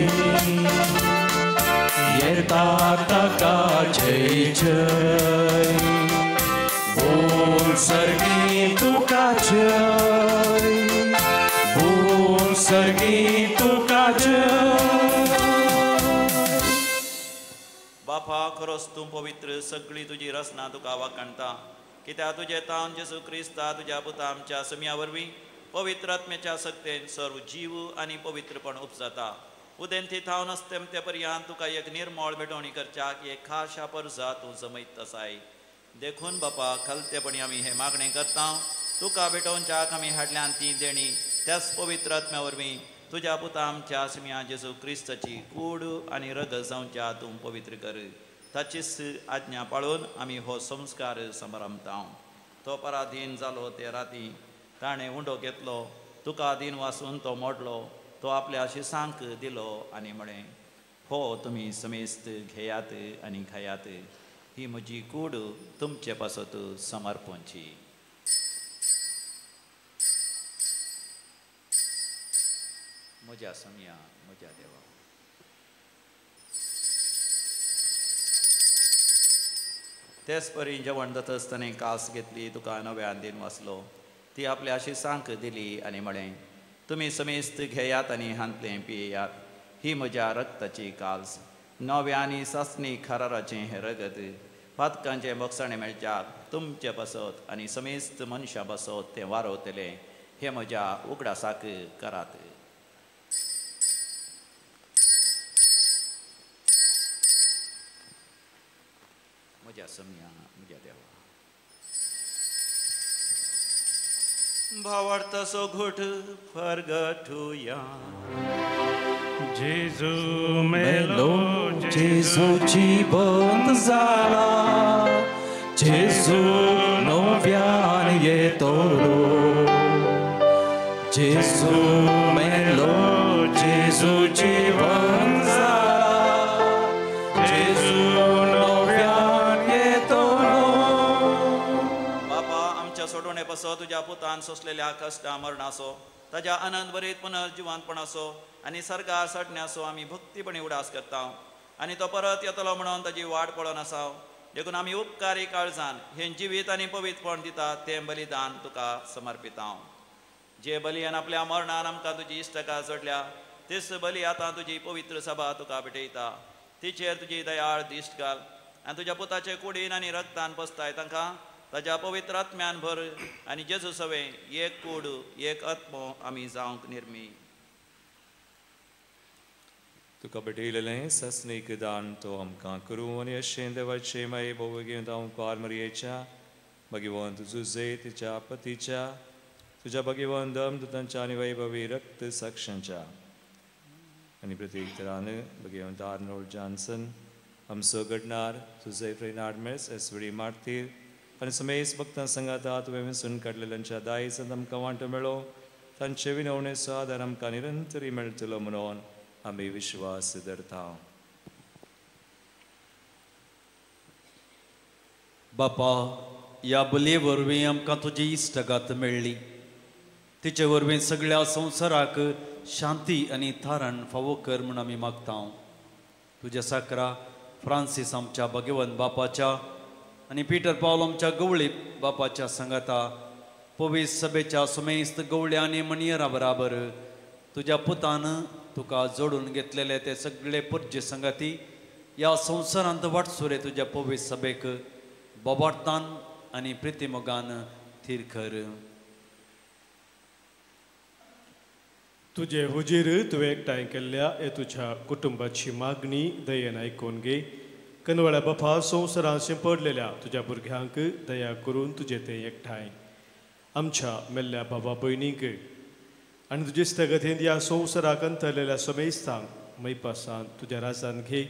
येता ताका जय जय. बोल सर्गी तुका जय, बोल सर्गी तुका जय. बापा, खरोच तूं पवित्र, सगळी तुजी रचना तुका वाखाणता. कित्याक तुजें तावन जेजू क्रिस्ता तुज्या पुता आमच्या समया वरवीं पवित्र आत्म्याच्या सक्तेन सर्व जीव आनी पवित्रपण उपजाता. उदेंती थावन अस्तेमते पर्यंत तुका एक निर्मळ भेटवणी करच्याक एक खाशा परजा तूं जमयत आसाय. देखून बापा, खालतेपणी आमी हें मागणें करता, तुका भेटोवच्याक आमी हाडल्यान ती देणी त्याच पवित्र आत्म्या वरवीं तुज्या पुता आमच्या आसम्या जेजू क्रिस्ताची कूड आनी रगत जावच्या तूं पवित्र कर. ताचीच आज्ञा पाळून आमी हो संस्कार समारंभता. तो पराधीन जालो ते राती ताणें उंडो घेतलो, तुका दीन वासून तो मोडलो, तो आपल्या शिसांक दिलो आनी म्हळें, हो तुमी समेस्त घेयात आनी खायात, ही म्हजी कूड तुमचे पासत समर्पणची. म्हज्या समया, म्हज्या देवा. तेच परी जेवण जाता आसतना कास घेतली, तुका नव्यान दीन वाचलो, ती आपल्या शिसांक दिली आनी म्हळें, तुमी समेस्त घेयात आनी हांतलें पियेयात, ही म्हज्या रक्ताची काल्स, नव्या आनी सासणी खाराराचें हें रगत, पातकांचें बोगसाणें मेळच्याक तुमचे पासत आनी समेस्त मनशां पासत तें वारवतलें, हें म्हज्या उगडासाक करात. म्हज्या समया, म्हज्या देवा. भावार्थाचो घोट फरगठुया. जेजू मेलो, जेजू जिवंत जाला, जेजू नव्यान येतलो. जेजू मेलो, जेजू जिवंत जाला, जेजू नव्यान येतलो. बापा, आमच्या सोडवणे पासत तुज्या पुतान सोंसलेल्या कश्टा मरणाचो, ताज्या आनंद बरीत पुनर्जिवंतपणाचो आनी सर्गार चडण्याचो आमी भक्तीपणी उडास करता आनी तो परत येतलो म्हणून ताजी वाट पळोवन आसा. देखून आमी उपकारी काळजान हें जिवीत आनी पवित्रपण दिता तें बलिदान तुका समर्पिता. जे बलियान आपल्या मरणान आमकां तुजी इश्टका जोडल्या, तेच बली आतां तुजी पवित्र सभा तुका भेटयता. तिचेर तुजी दयाळ दिश्ट घाल आनी तुज्या पुताचे कुडीन आनी रक्तान पसताय तांकां ताज्या पवित्र आत्म्यान भर आनी जेजू सवें एक कूड एक आत्मो आमी जावंक निर्मी. तुका भेटयलेलें सस्नीक दान तो आमकां करूं आनी अशें देवाचें माये भोव घेवन हांव कुवार मरयेच्या भगवंत जुजे तिच्या पतीच्या तुज्या भगवंत दमदूतांच्या आनी वैभवी रक्त साक्षांच्या आनी प्रत्येक तरान भगवंत आर्नोल्ड जॉन्सन आमचो घडणार तुजे फ्रेनार्ड मेस एसवडी मार्तीर आनी समेस भक्तां संगाता तुवें वेंचून काडलेल्यांच्या दायजांत आमकां वांटो मेळो, तांचे विनवणेचो आदार आमकां निरंतरी मेळटलो म्हणून आमी विश्वास धरता. बापा, ह्या बलये वरवीं आमकां तुजी इश्टगात मेळ्ळी, तिचे वरवीं सगळ्या संवसाराक शांती आनी थारण फावो कर म्हूण आमी मागता. तुज्या साकरा फ्रांसीस आमच्या भगवंत बापाच्या आनी पीटर पावल आमच्या गवळी बापाच्या संगाता पवित्र सभेच्या सुमेस्त गवळ्या आनी मणयेरा बराबर तुज्या पुतान तुका जोडून घेतलेले ते सगळे परजे संगाती ह्या संवसारांत वाटसुरे तुज्या पवित्र सभेक बोबाटतान आनी प्रितीमोगान थीर कर. तुजे हुजीर तुवें एकठांय केल्ल्या हे तुज्या कुटुंबाची मागणी दयेन आयकून घे. कनवळ्या बापा, संवसारांत शिंपडलेल्या तुज्या भुरग्यांक दया करून तुजे ते एकठांय आमच्या मेल्ल्या बाबा भयणींक आनी तुजे स्थगतीन ह्या संवसाराक अंतरलेल्या समेस्तांक मैपासान तुज्या राजान घे.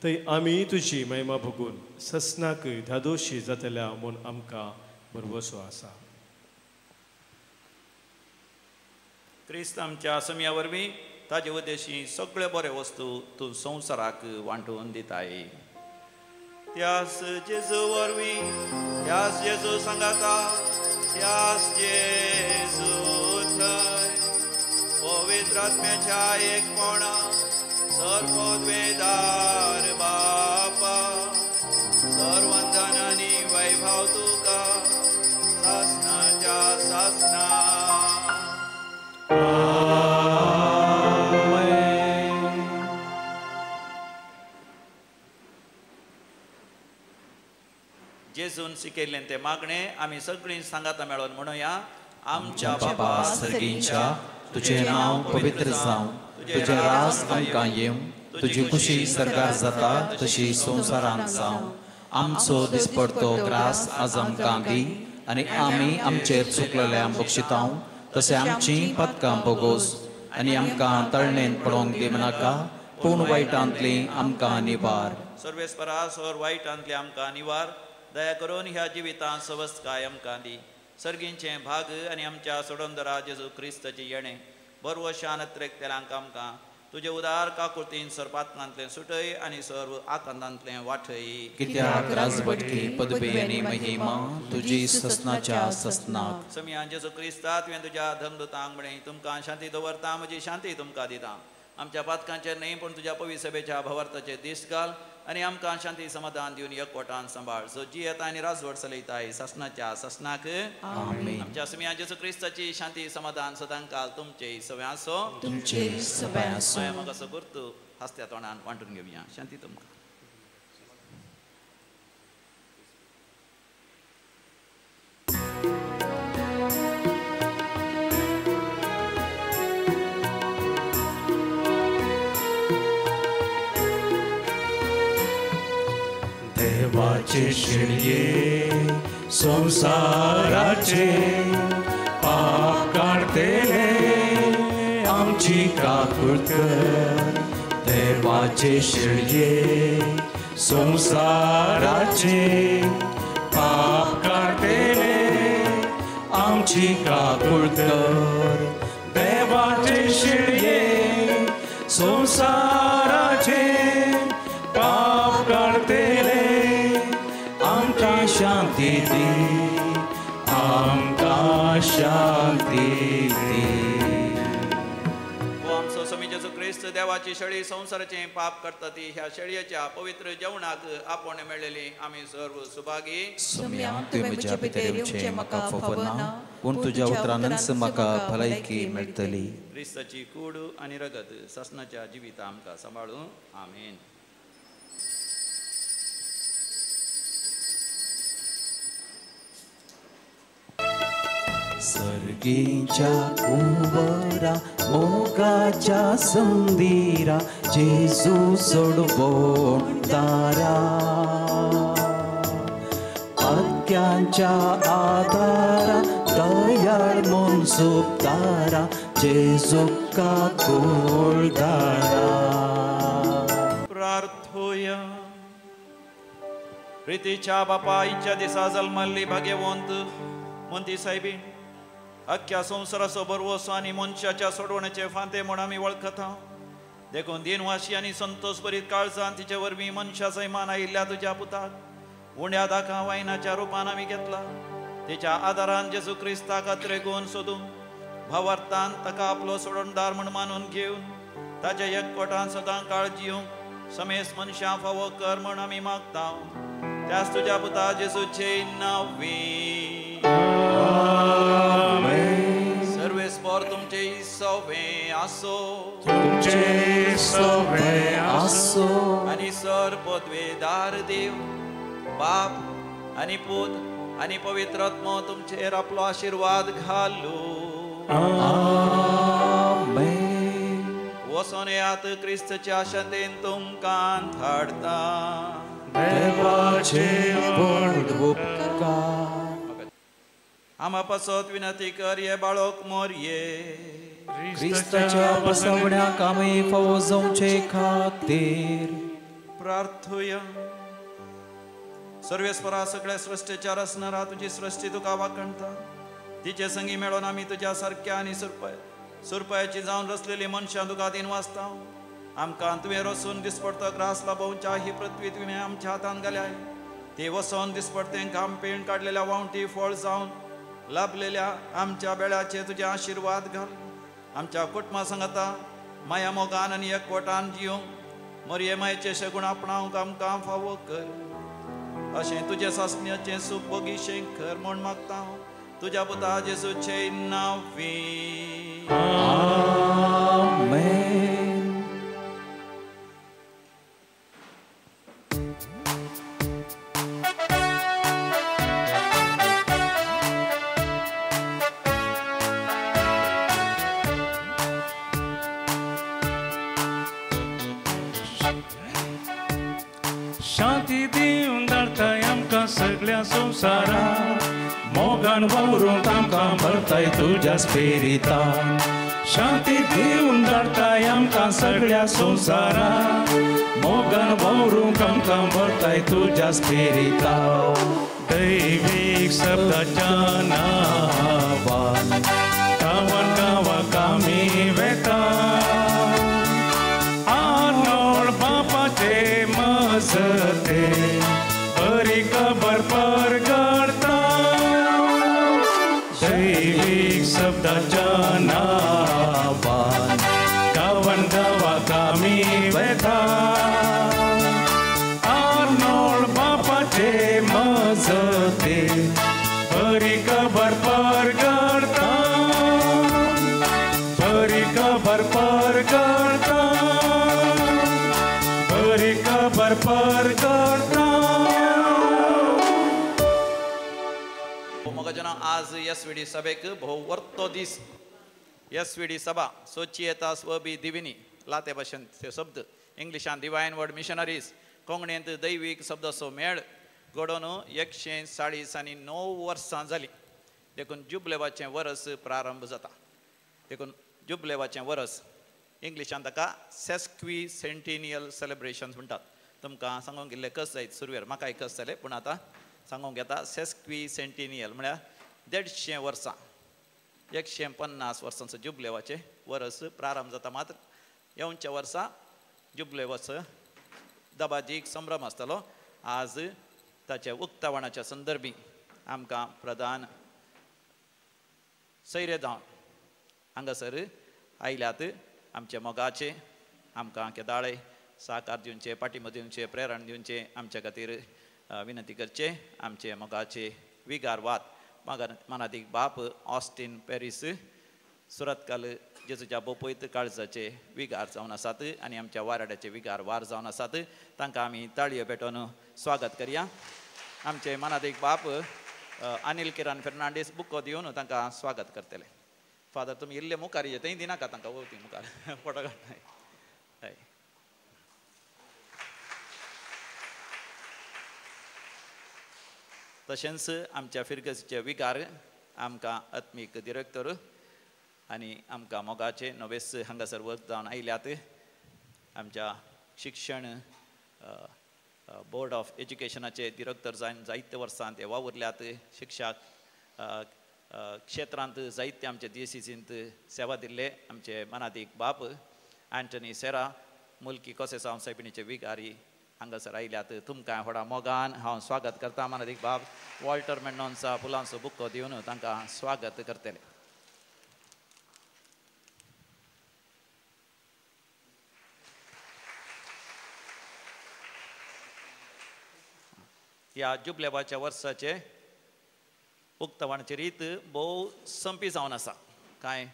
थंय आमी तुजी महिमा भोगून ससनाक धादोशी जातल्या म्हूण आमकां भरवसो आसा. क्रिस्त आमच्या समया वरवीं ताजे उद्देशी सगळे बरे वस्तू तूं संवसाराक वांटून दिताय. त्यास जेजू वरवीं, त्यास जेजू सांगाता, त्यास जेजू थंय पवित्र आत्म्याच्या एकपणा सर्वोद्वेदार बापा सर्वंधन आनी वैभव तुका सासनाच्या सासना. जेजून शिकयल्लें तें मागणें आमी सगळीं सांगाता मेळोन म्हणुया. आमच्या बापा सर्गींच्या, तुजें नांव पवित्र जावं, तुजें राज आमकां येवं, तुजी खुशी सर्गार जाता तशी संवसारांत जावं. आमचो दिसपडतो ग्रास आज आमकां दी आनी आमी आमचेर चुकलेल्या बक्षितांव तशें आमचीं पदकां बोगोस आनी आमकां तळणेन पडोवंक दिवनाका, पूण वायटांतली आमकां निवार. सर्वेस्परा सर वायटांतली आमकां निवार. दया करून ह्या जिवितांत सवस्तकाय आमकां दी. सर्गींचें भाग आनी आमच्या सोडोंदरा जेजू क्रिस्ताचें येणें बरवशान त्रेकतेलांक आमकां तुजे उदार काकुळतीन सर्पात्मांतलें सुटय आनी सर्व आकांतांतलें वाठय. कित्याक राजवटकी पदवी आनी महिमा तुजी ससनाच्या ससनाक. समियान जेजू क्रिस्ता तुवें तुज्या धर्मदूतांक म्हणें तुमकां शांती दवरता, म्हजी शांती तुमकां दिता. आमच्या पातकांचेर न्हय पूण तुज्या पवित्र सभेच्या भवार्थाचेर दिश्ट घाल आनी आमकां शांती समाधान दिवन एकवटान सांबाळ. सो जियेता आनी राजवट चलयताय ससनाच्या ससनाक. आमेन. आमच्या समिया जेजू क्रिस्ताची शांती समाधान सदांकाल तुमचे सगळे आसो. तुमचे सगळे आसो. माया म्हाका सगुर्त हासत्या तोंडान वांटून घेवया. शांती तुमकां. देवाचे शिळये संवसाराचे पाप काडटले आमची काकूळ कर. देवाचे शिळये संवसाराचे पाप काडटले आमची काकूळ कर. देवाचे शिळये संवसाराचे पाप काडटले आमकां शांती दी, आमकां शांती दी. हो आमचो स्वामी जेजू क्रिस्त देवाची शेळी संवसाराचें पाप करता ती ह्या शेळयेच्या पवित्र जेवणाक आपोवणें मेळ्ळेली आमी सर्व सुभागी. सोम्या तुवें म्हज्या भितर येवचें म्हाका फावो ना, पूण तुज्या उतरानच म्हाका भलायकी मेळटली. क्रिस्ताची कूड आनी रगत सासणाच्या जिविता आमकां सांबाळूं. आमेन. सर्गीच्या कुंवरा मोगाच्या संदीरा जेजू सोडवण दारा आज्ञांच्या आदारा दयाळ मनसुपदारा जेजूका कोळदारा. प्रार्थोया. प्रितीच्या बापायच्या दिसा जल्मल्ली भाग्यवंत मोंती सायबीण अख्ख्या संवसाराचो बरवसो आनी मनशाच्या सोडवण्याचे फांते म्हूण आमी वळखता. देखून दिनवाशी आनी संतोष भरीत काळजान तिचे वरवीं मनशाचो मान आयिल्ल्या तुज्या पुताक उण्या दाका वायनाच्या रुपान आमी घेतला. तिच्या आदारान जेजू क्रिस्ताक अत्रेगून सोदून भावार्थान ताका आपलो सोडणदार म्हूण मानून घेवन ताच्या एकवटान सदां काळ जिवंक समेस मनशां फावो कर म्हूण आमी मागता. त्याच तुज्या पुता जेजूचे नांवी. सर्वेस्पर तुमचे सवे आसो. तुमचे सवे आसो. आनी सर पदवेदार देव बाप आनी पूत आनी पवित्र आत्मो तुमचेर आपलो आशिर्वाद घालू. आमेन. वचोन येयात क्रिस्तच्या शांतेन तुमकां धाडता. देवाचे व्हड उपकार. आमा पासत विनंती कर ये बाळक मोरये. क्रिस्ताच्या बसवण्याक आमी फावो जावचे खातीर प्रार्थुया. सर्वेस्परा सगळ्या सृश्टीच्या रचणारा तुजी सृश्टी तुका वाखणता. तिचे संगी मेळोन आमी तुज्या सारक्या आनी सुरपायाची जावन रचलेली मनशां तुका दिनवासता. आमकां तुवें रसून दिसपडतो ग्रास लाभोवच्या ही पृथ्वी तुवें आमच्या हातान घाल्याय. ती वसोन दिसपडतें घाम पेण काडलेल्या वावटी फळ जावन लाभलेल्या आमच्या बेळाचे तुजे आशिर्वाद घाल. आमच्या कुटुंबा सांगता माया मोगान आनी एकवटान जिवंक मरये मायेचे शगुण आपणावंक आमकां फावो कर. अशें तुजें सासण्याचें सूख भोगीशें कर म्हूण मागता तुज्या पुता जेजूचे नांवी. आमेन. शांती दिवन धाडताय आमकां सगळ्या संवसाराक, मोगान वावरून आमकां भरताय तुज्या स्पिरितान. शांती दिवन धाडटाय आमकां सगळ्या संवसारा मोगान वावरूंक आमकां व्हरताय तुज्या स्पिरिता दैवीक शब्दाच्या नांवान गांवान गांवाक आमी वेता आर्नोल्ड बापाचे मजते बरी खबर परगडता दैवीक शब्दाच्या नांवान गांवान गांवाक आमी वेता आर्नोल्ड बापाचे मजते बरी खबर परगडता बरी खबर परगडता बरी खबर परगडता. मोगाजना आज एस व्ही डी सभेक भोव वर्तो दीस. एस व्ही डी सभा सोचियेतास वबी दिविनी लाते भाशेन ते शब्द इंग्लिशान डिवायन वर्ड मिशनरीज कोंकणींत दैवीक शब्दाचो मेळ घडोवन 140 आनी 9 वर्सां जालीं. देखून जुबलेवाचें वरस प्रारंभ जाता. देखून जुबलेवाचें वरस इंग्लिशान ताका सेस्क्वी सेंटिनियल सेलिब्रेशन्स म्हणटात. तुमकां सांगूंक इल्लें कस जायत सुरवेर म्हाकाय कस जालें पूण आतां सांगूंक येता. सेस्क्वी सेंटिनियल म्हळ्यार 150 वर्सां 150 वर्सांचो जुबलेवाचें वरस प्रारंभ जाता. मात्र येवच्या वर्सा जुबलेवाचो दबाजीक संभ्रम आसतलो. आज ताच्या उक्तावणाच्या संदर्भी आमकां प्रधान सैरे जावन हांगासर आयल्यात आमचे मोगाचे आमकां केदाळे साकार दिवचे पाठिंबो दिवचे प्रेरण दिवचे आमच्या खातीर विनंती करचे आमचे मोगाचे विगारवाद मानादीक बाप ऑस्टीन पॅरीस सुरतकाल जेजूच्या बोपयत काळजाचे विगार जावन आसात आनी आमच्या वाराड्याचे विगार वार जावन आसात. तांकां आमी ताळयो पेटोवन स्वागत करया. आमचे मानादीक बाप अनिल किरण फेर्नांडीस बुको दिवन तांकां स्वागत करतले. फादर तुमी इल्ले मुखार ये थंय दिनाका तांकां वती मुखार फोटो काडटाय. हय तशेंच आमच्या फिरगसीचे विगार आमकां आत्मीक डिरेक्टर आनी आमकां मोगाचे नवेस हांगासर वर्क जावन आयल्यात. आमच्या शिक्षण बोर्ड ऑफ एज्युकेशनाचे डिरेक्टर जावन जायते वर्सां ते वावुरल्यात. शिक्षक क्षेत्रांत जायते आमचे डीएसीसींत सेवा दिल्ले आमचे मनादीक बाप अँटनी सेरा मुल्की कोसेसांव सायबिणीचे विगारी हांगासर आयल्यात. तुमकां व्हडा मोगान हांव स्वागत करता. मनादीक बाब वॉल्टर मेंडोन्सा फुलांचो बुको दिवन तांकां स्वागत करतले. ह्या जुबलेवाच्या वर्साचे उक्तावणाची रीत भोव संपी जावन आसा. कांय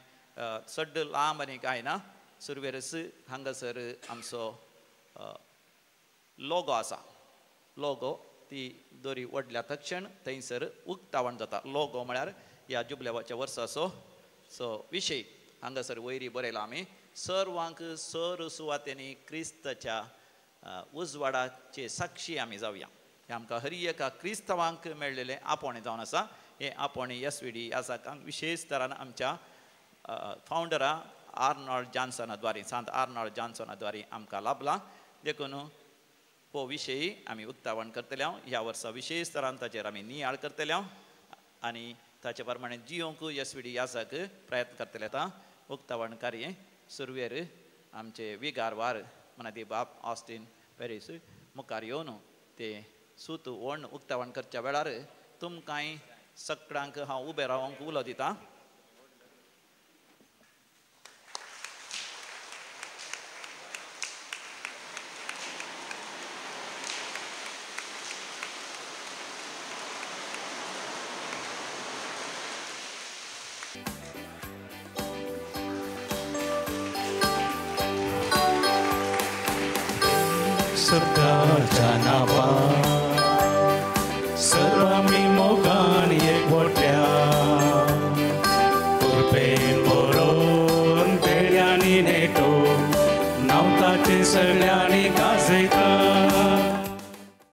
चड लांब आनी कांय ना. सुरवेरच हांगासर आमचो लोगो आसा. लोगो ती दोरी ओडल्या तक्षण थंयसर उक्तावण जाता. लोगो म्हळ्यार ह्या जुबलेवाच्या वर्साचो सो विशय हांगासर वयरी बरयला आमी सर्वांक सर सुवातेनी क्रिस्ताच्या उजवाडाचे साक्षी आमी जावया. हें आमकां हर एका क्रिस्तांवांक मेळ्ळेलें आपोवणें जावन आसा. हें आपोवणें एस व्ही डी आसा विशेश तरान आमच्या फावंडरा आर्नॉल्ड जॉन्सना द्वारे सांत आर्नॉल्ड जॉन्सना द्वारे आमकां लाभला. देखून हो विशय आमी उक्तावण करतले. ह्या वर्सा विशेश तरान ताचेर आमी नियाळ करतले आनी ताचे प्रमाणे जियोंक एस व्ही डी यासाक प्रयत्न करतले. आतां उक्तावण कार्य सुरवेर आमचे विगार वार मनादी बाप ऑस्टीन पॅरीस मुखार येवन ते सूत वण उक्तावण करच्या वेळार तुमकांय सगळ्यांक हांव उबें रावंक उलो दिता. सत्याच्या नांवान सर्व आमी मोगान एकवट्या कुरपेन बरोवन पेड्यांनी नेटो नांव ताचें सगळ्यांनी गाजयता.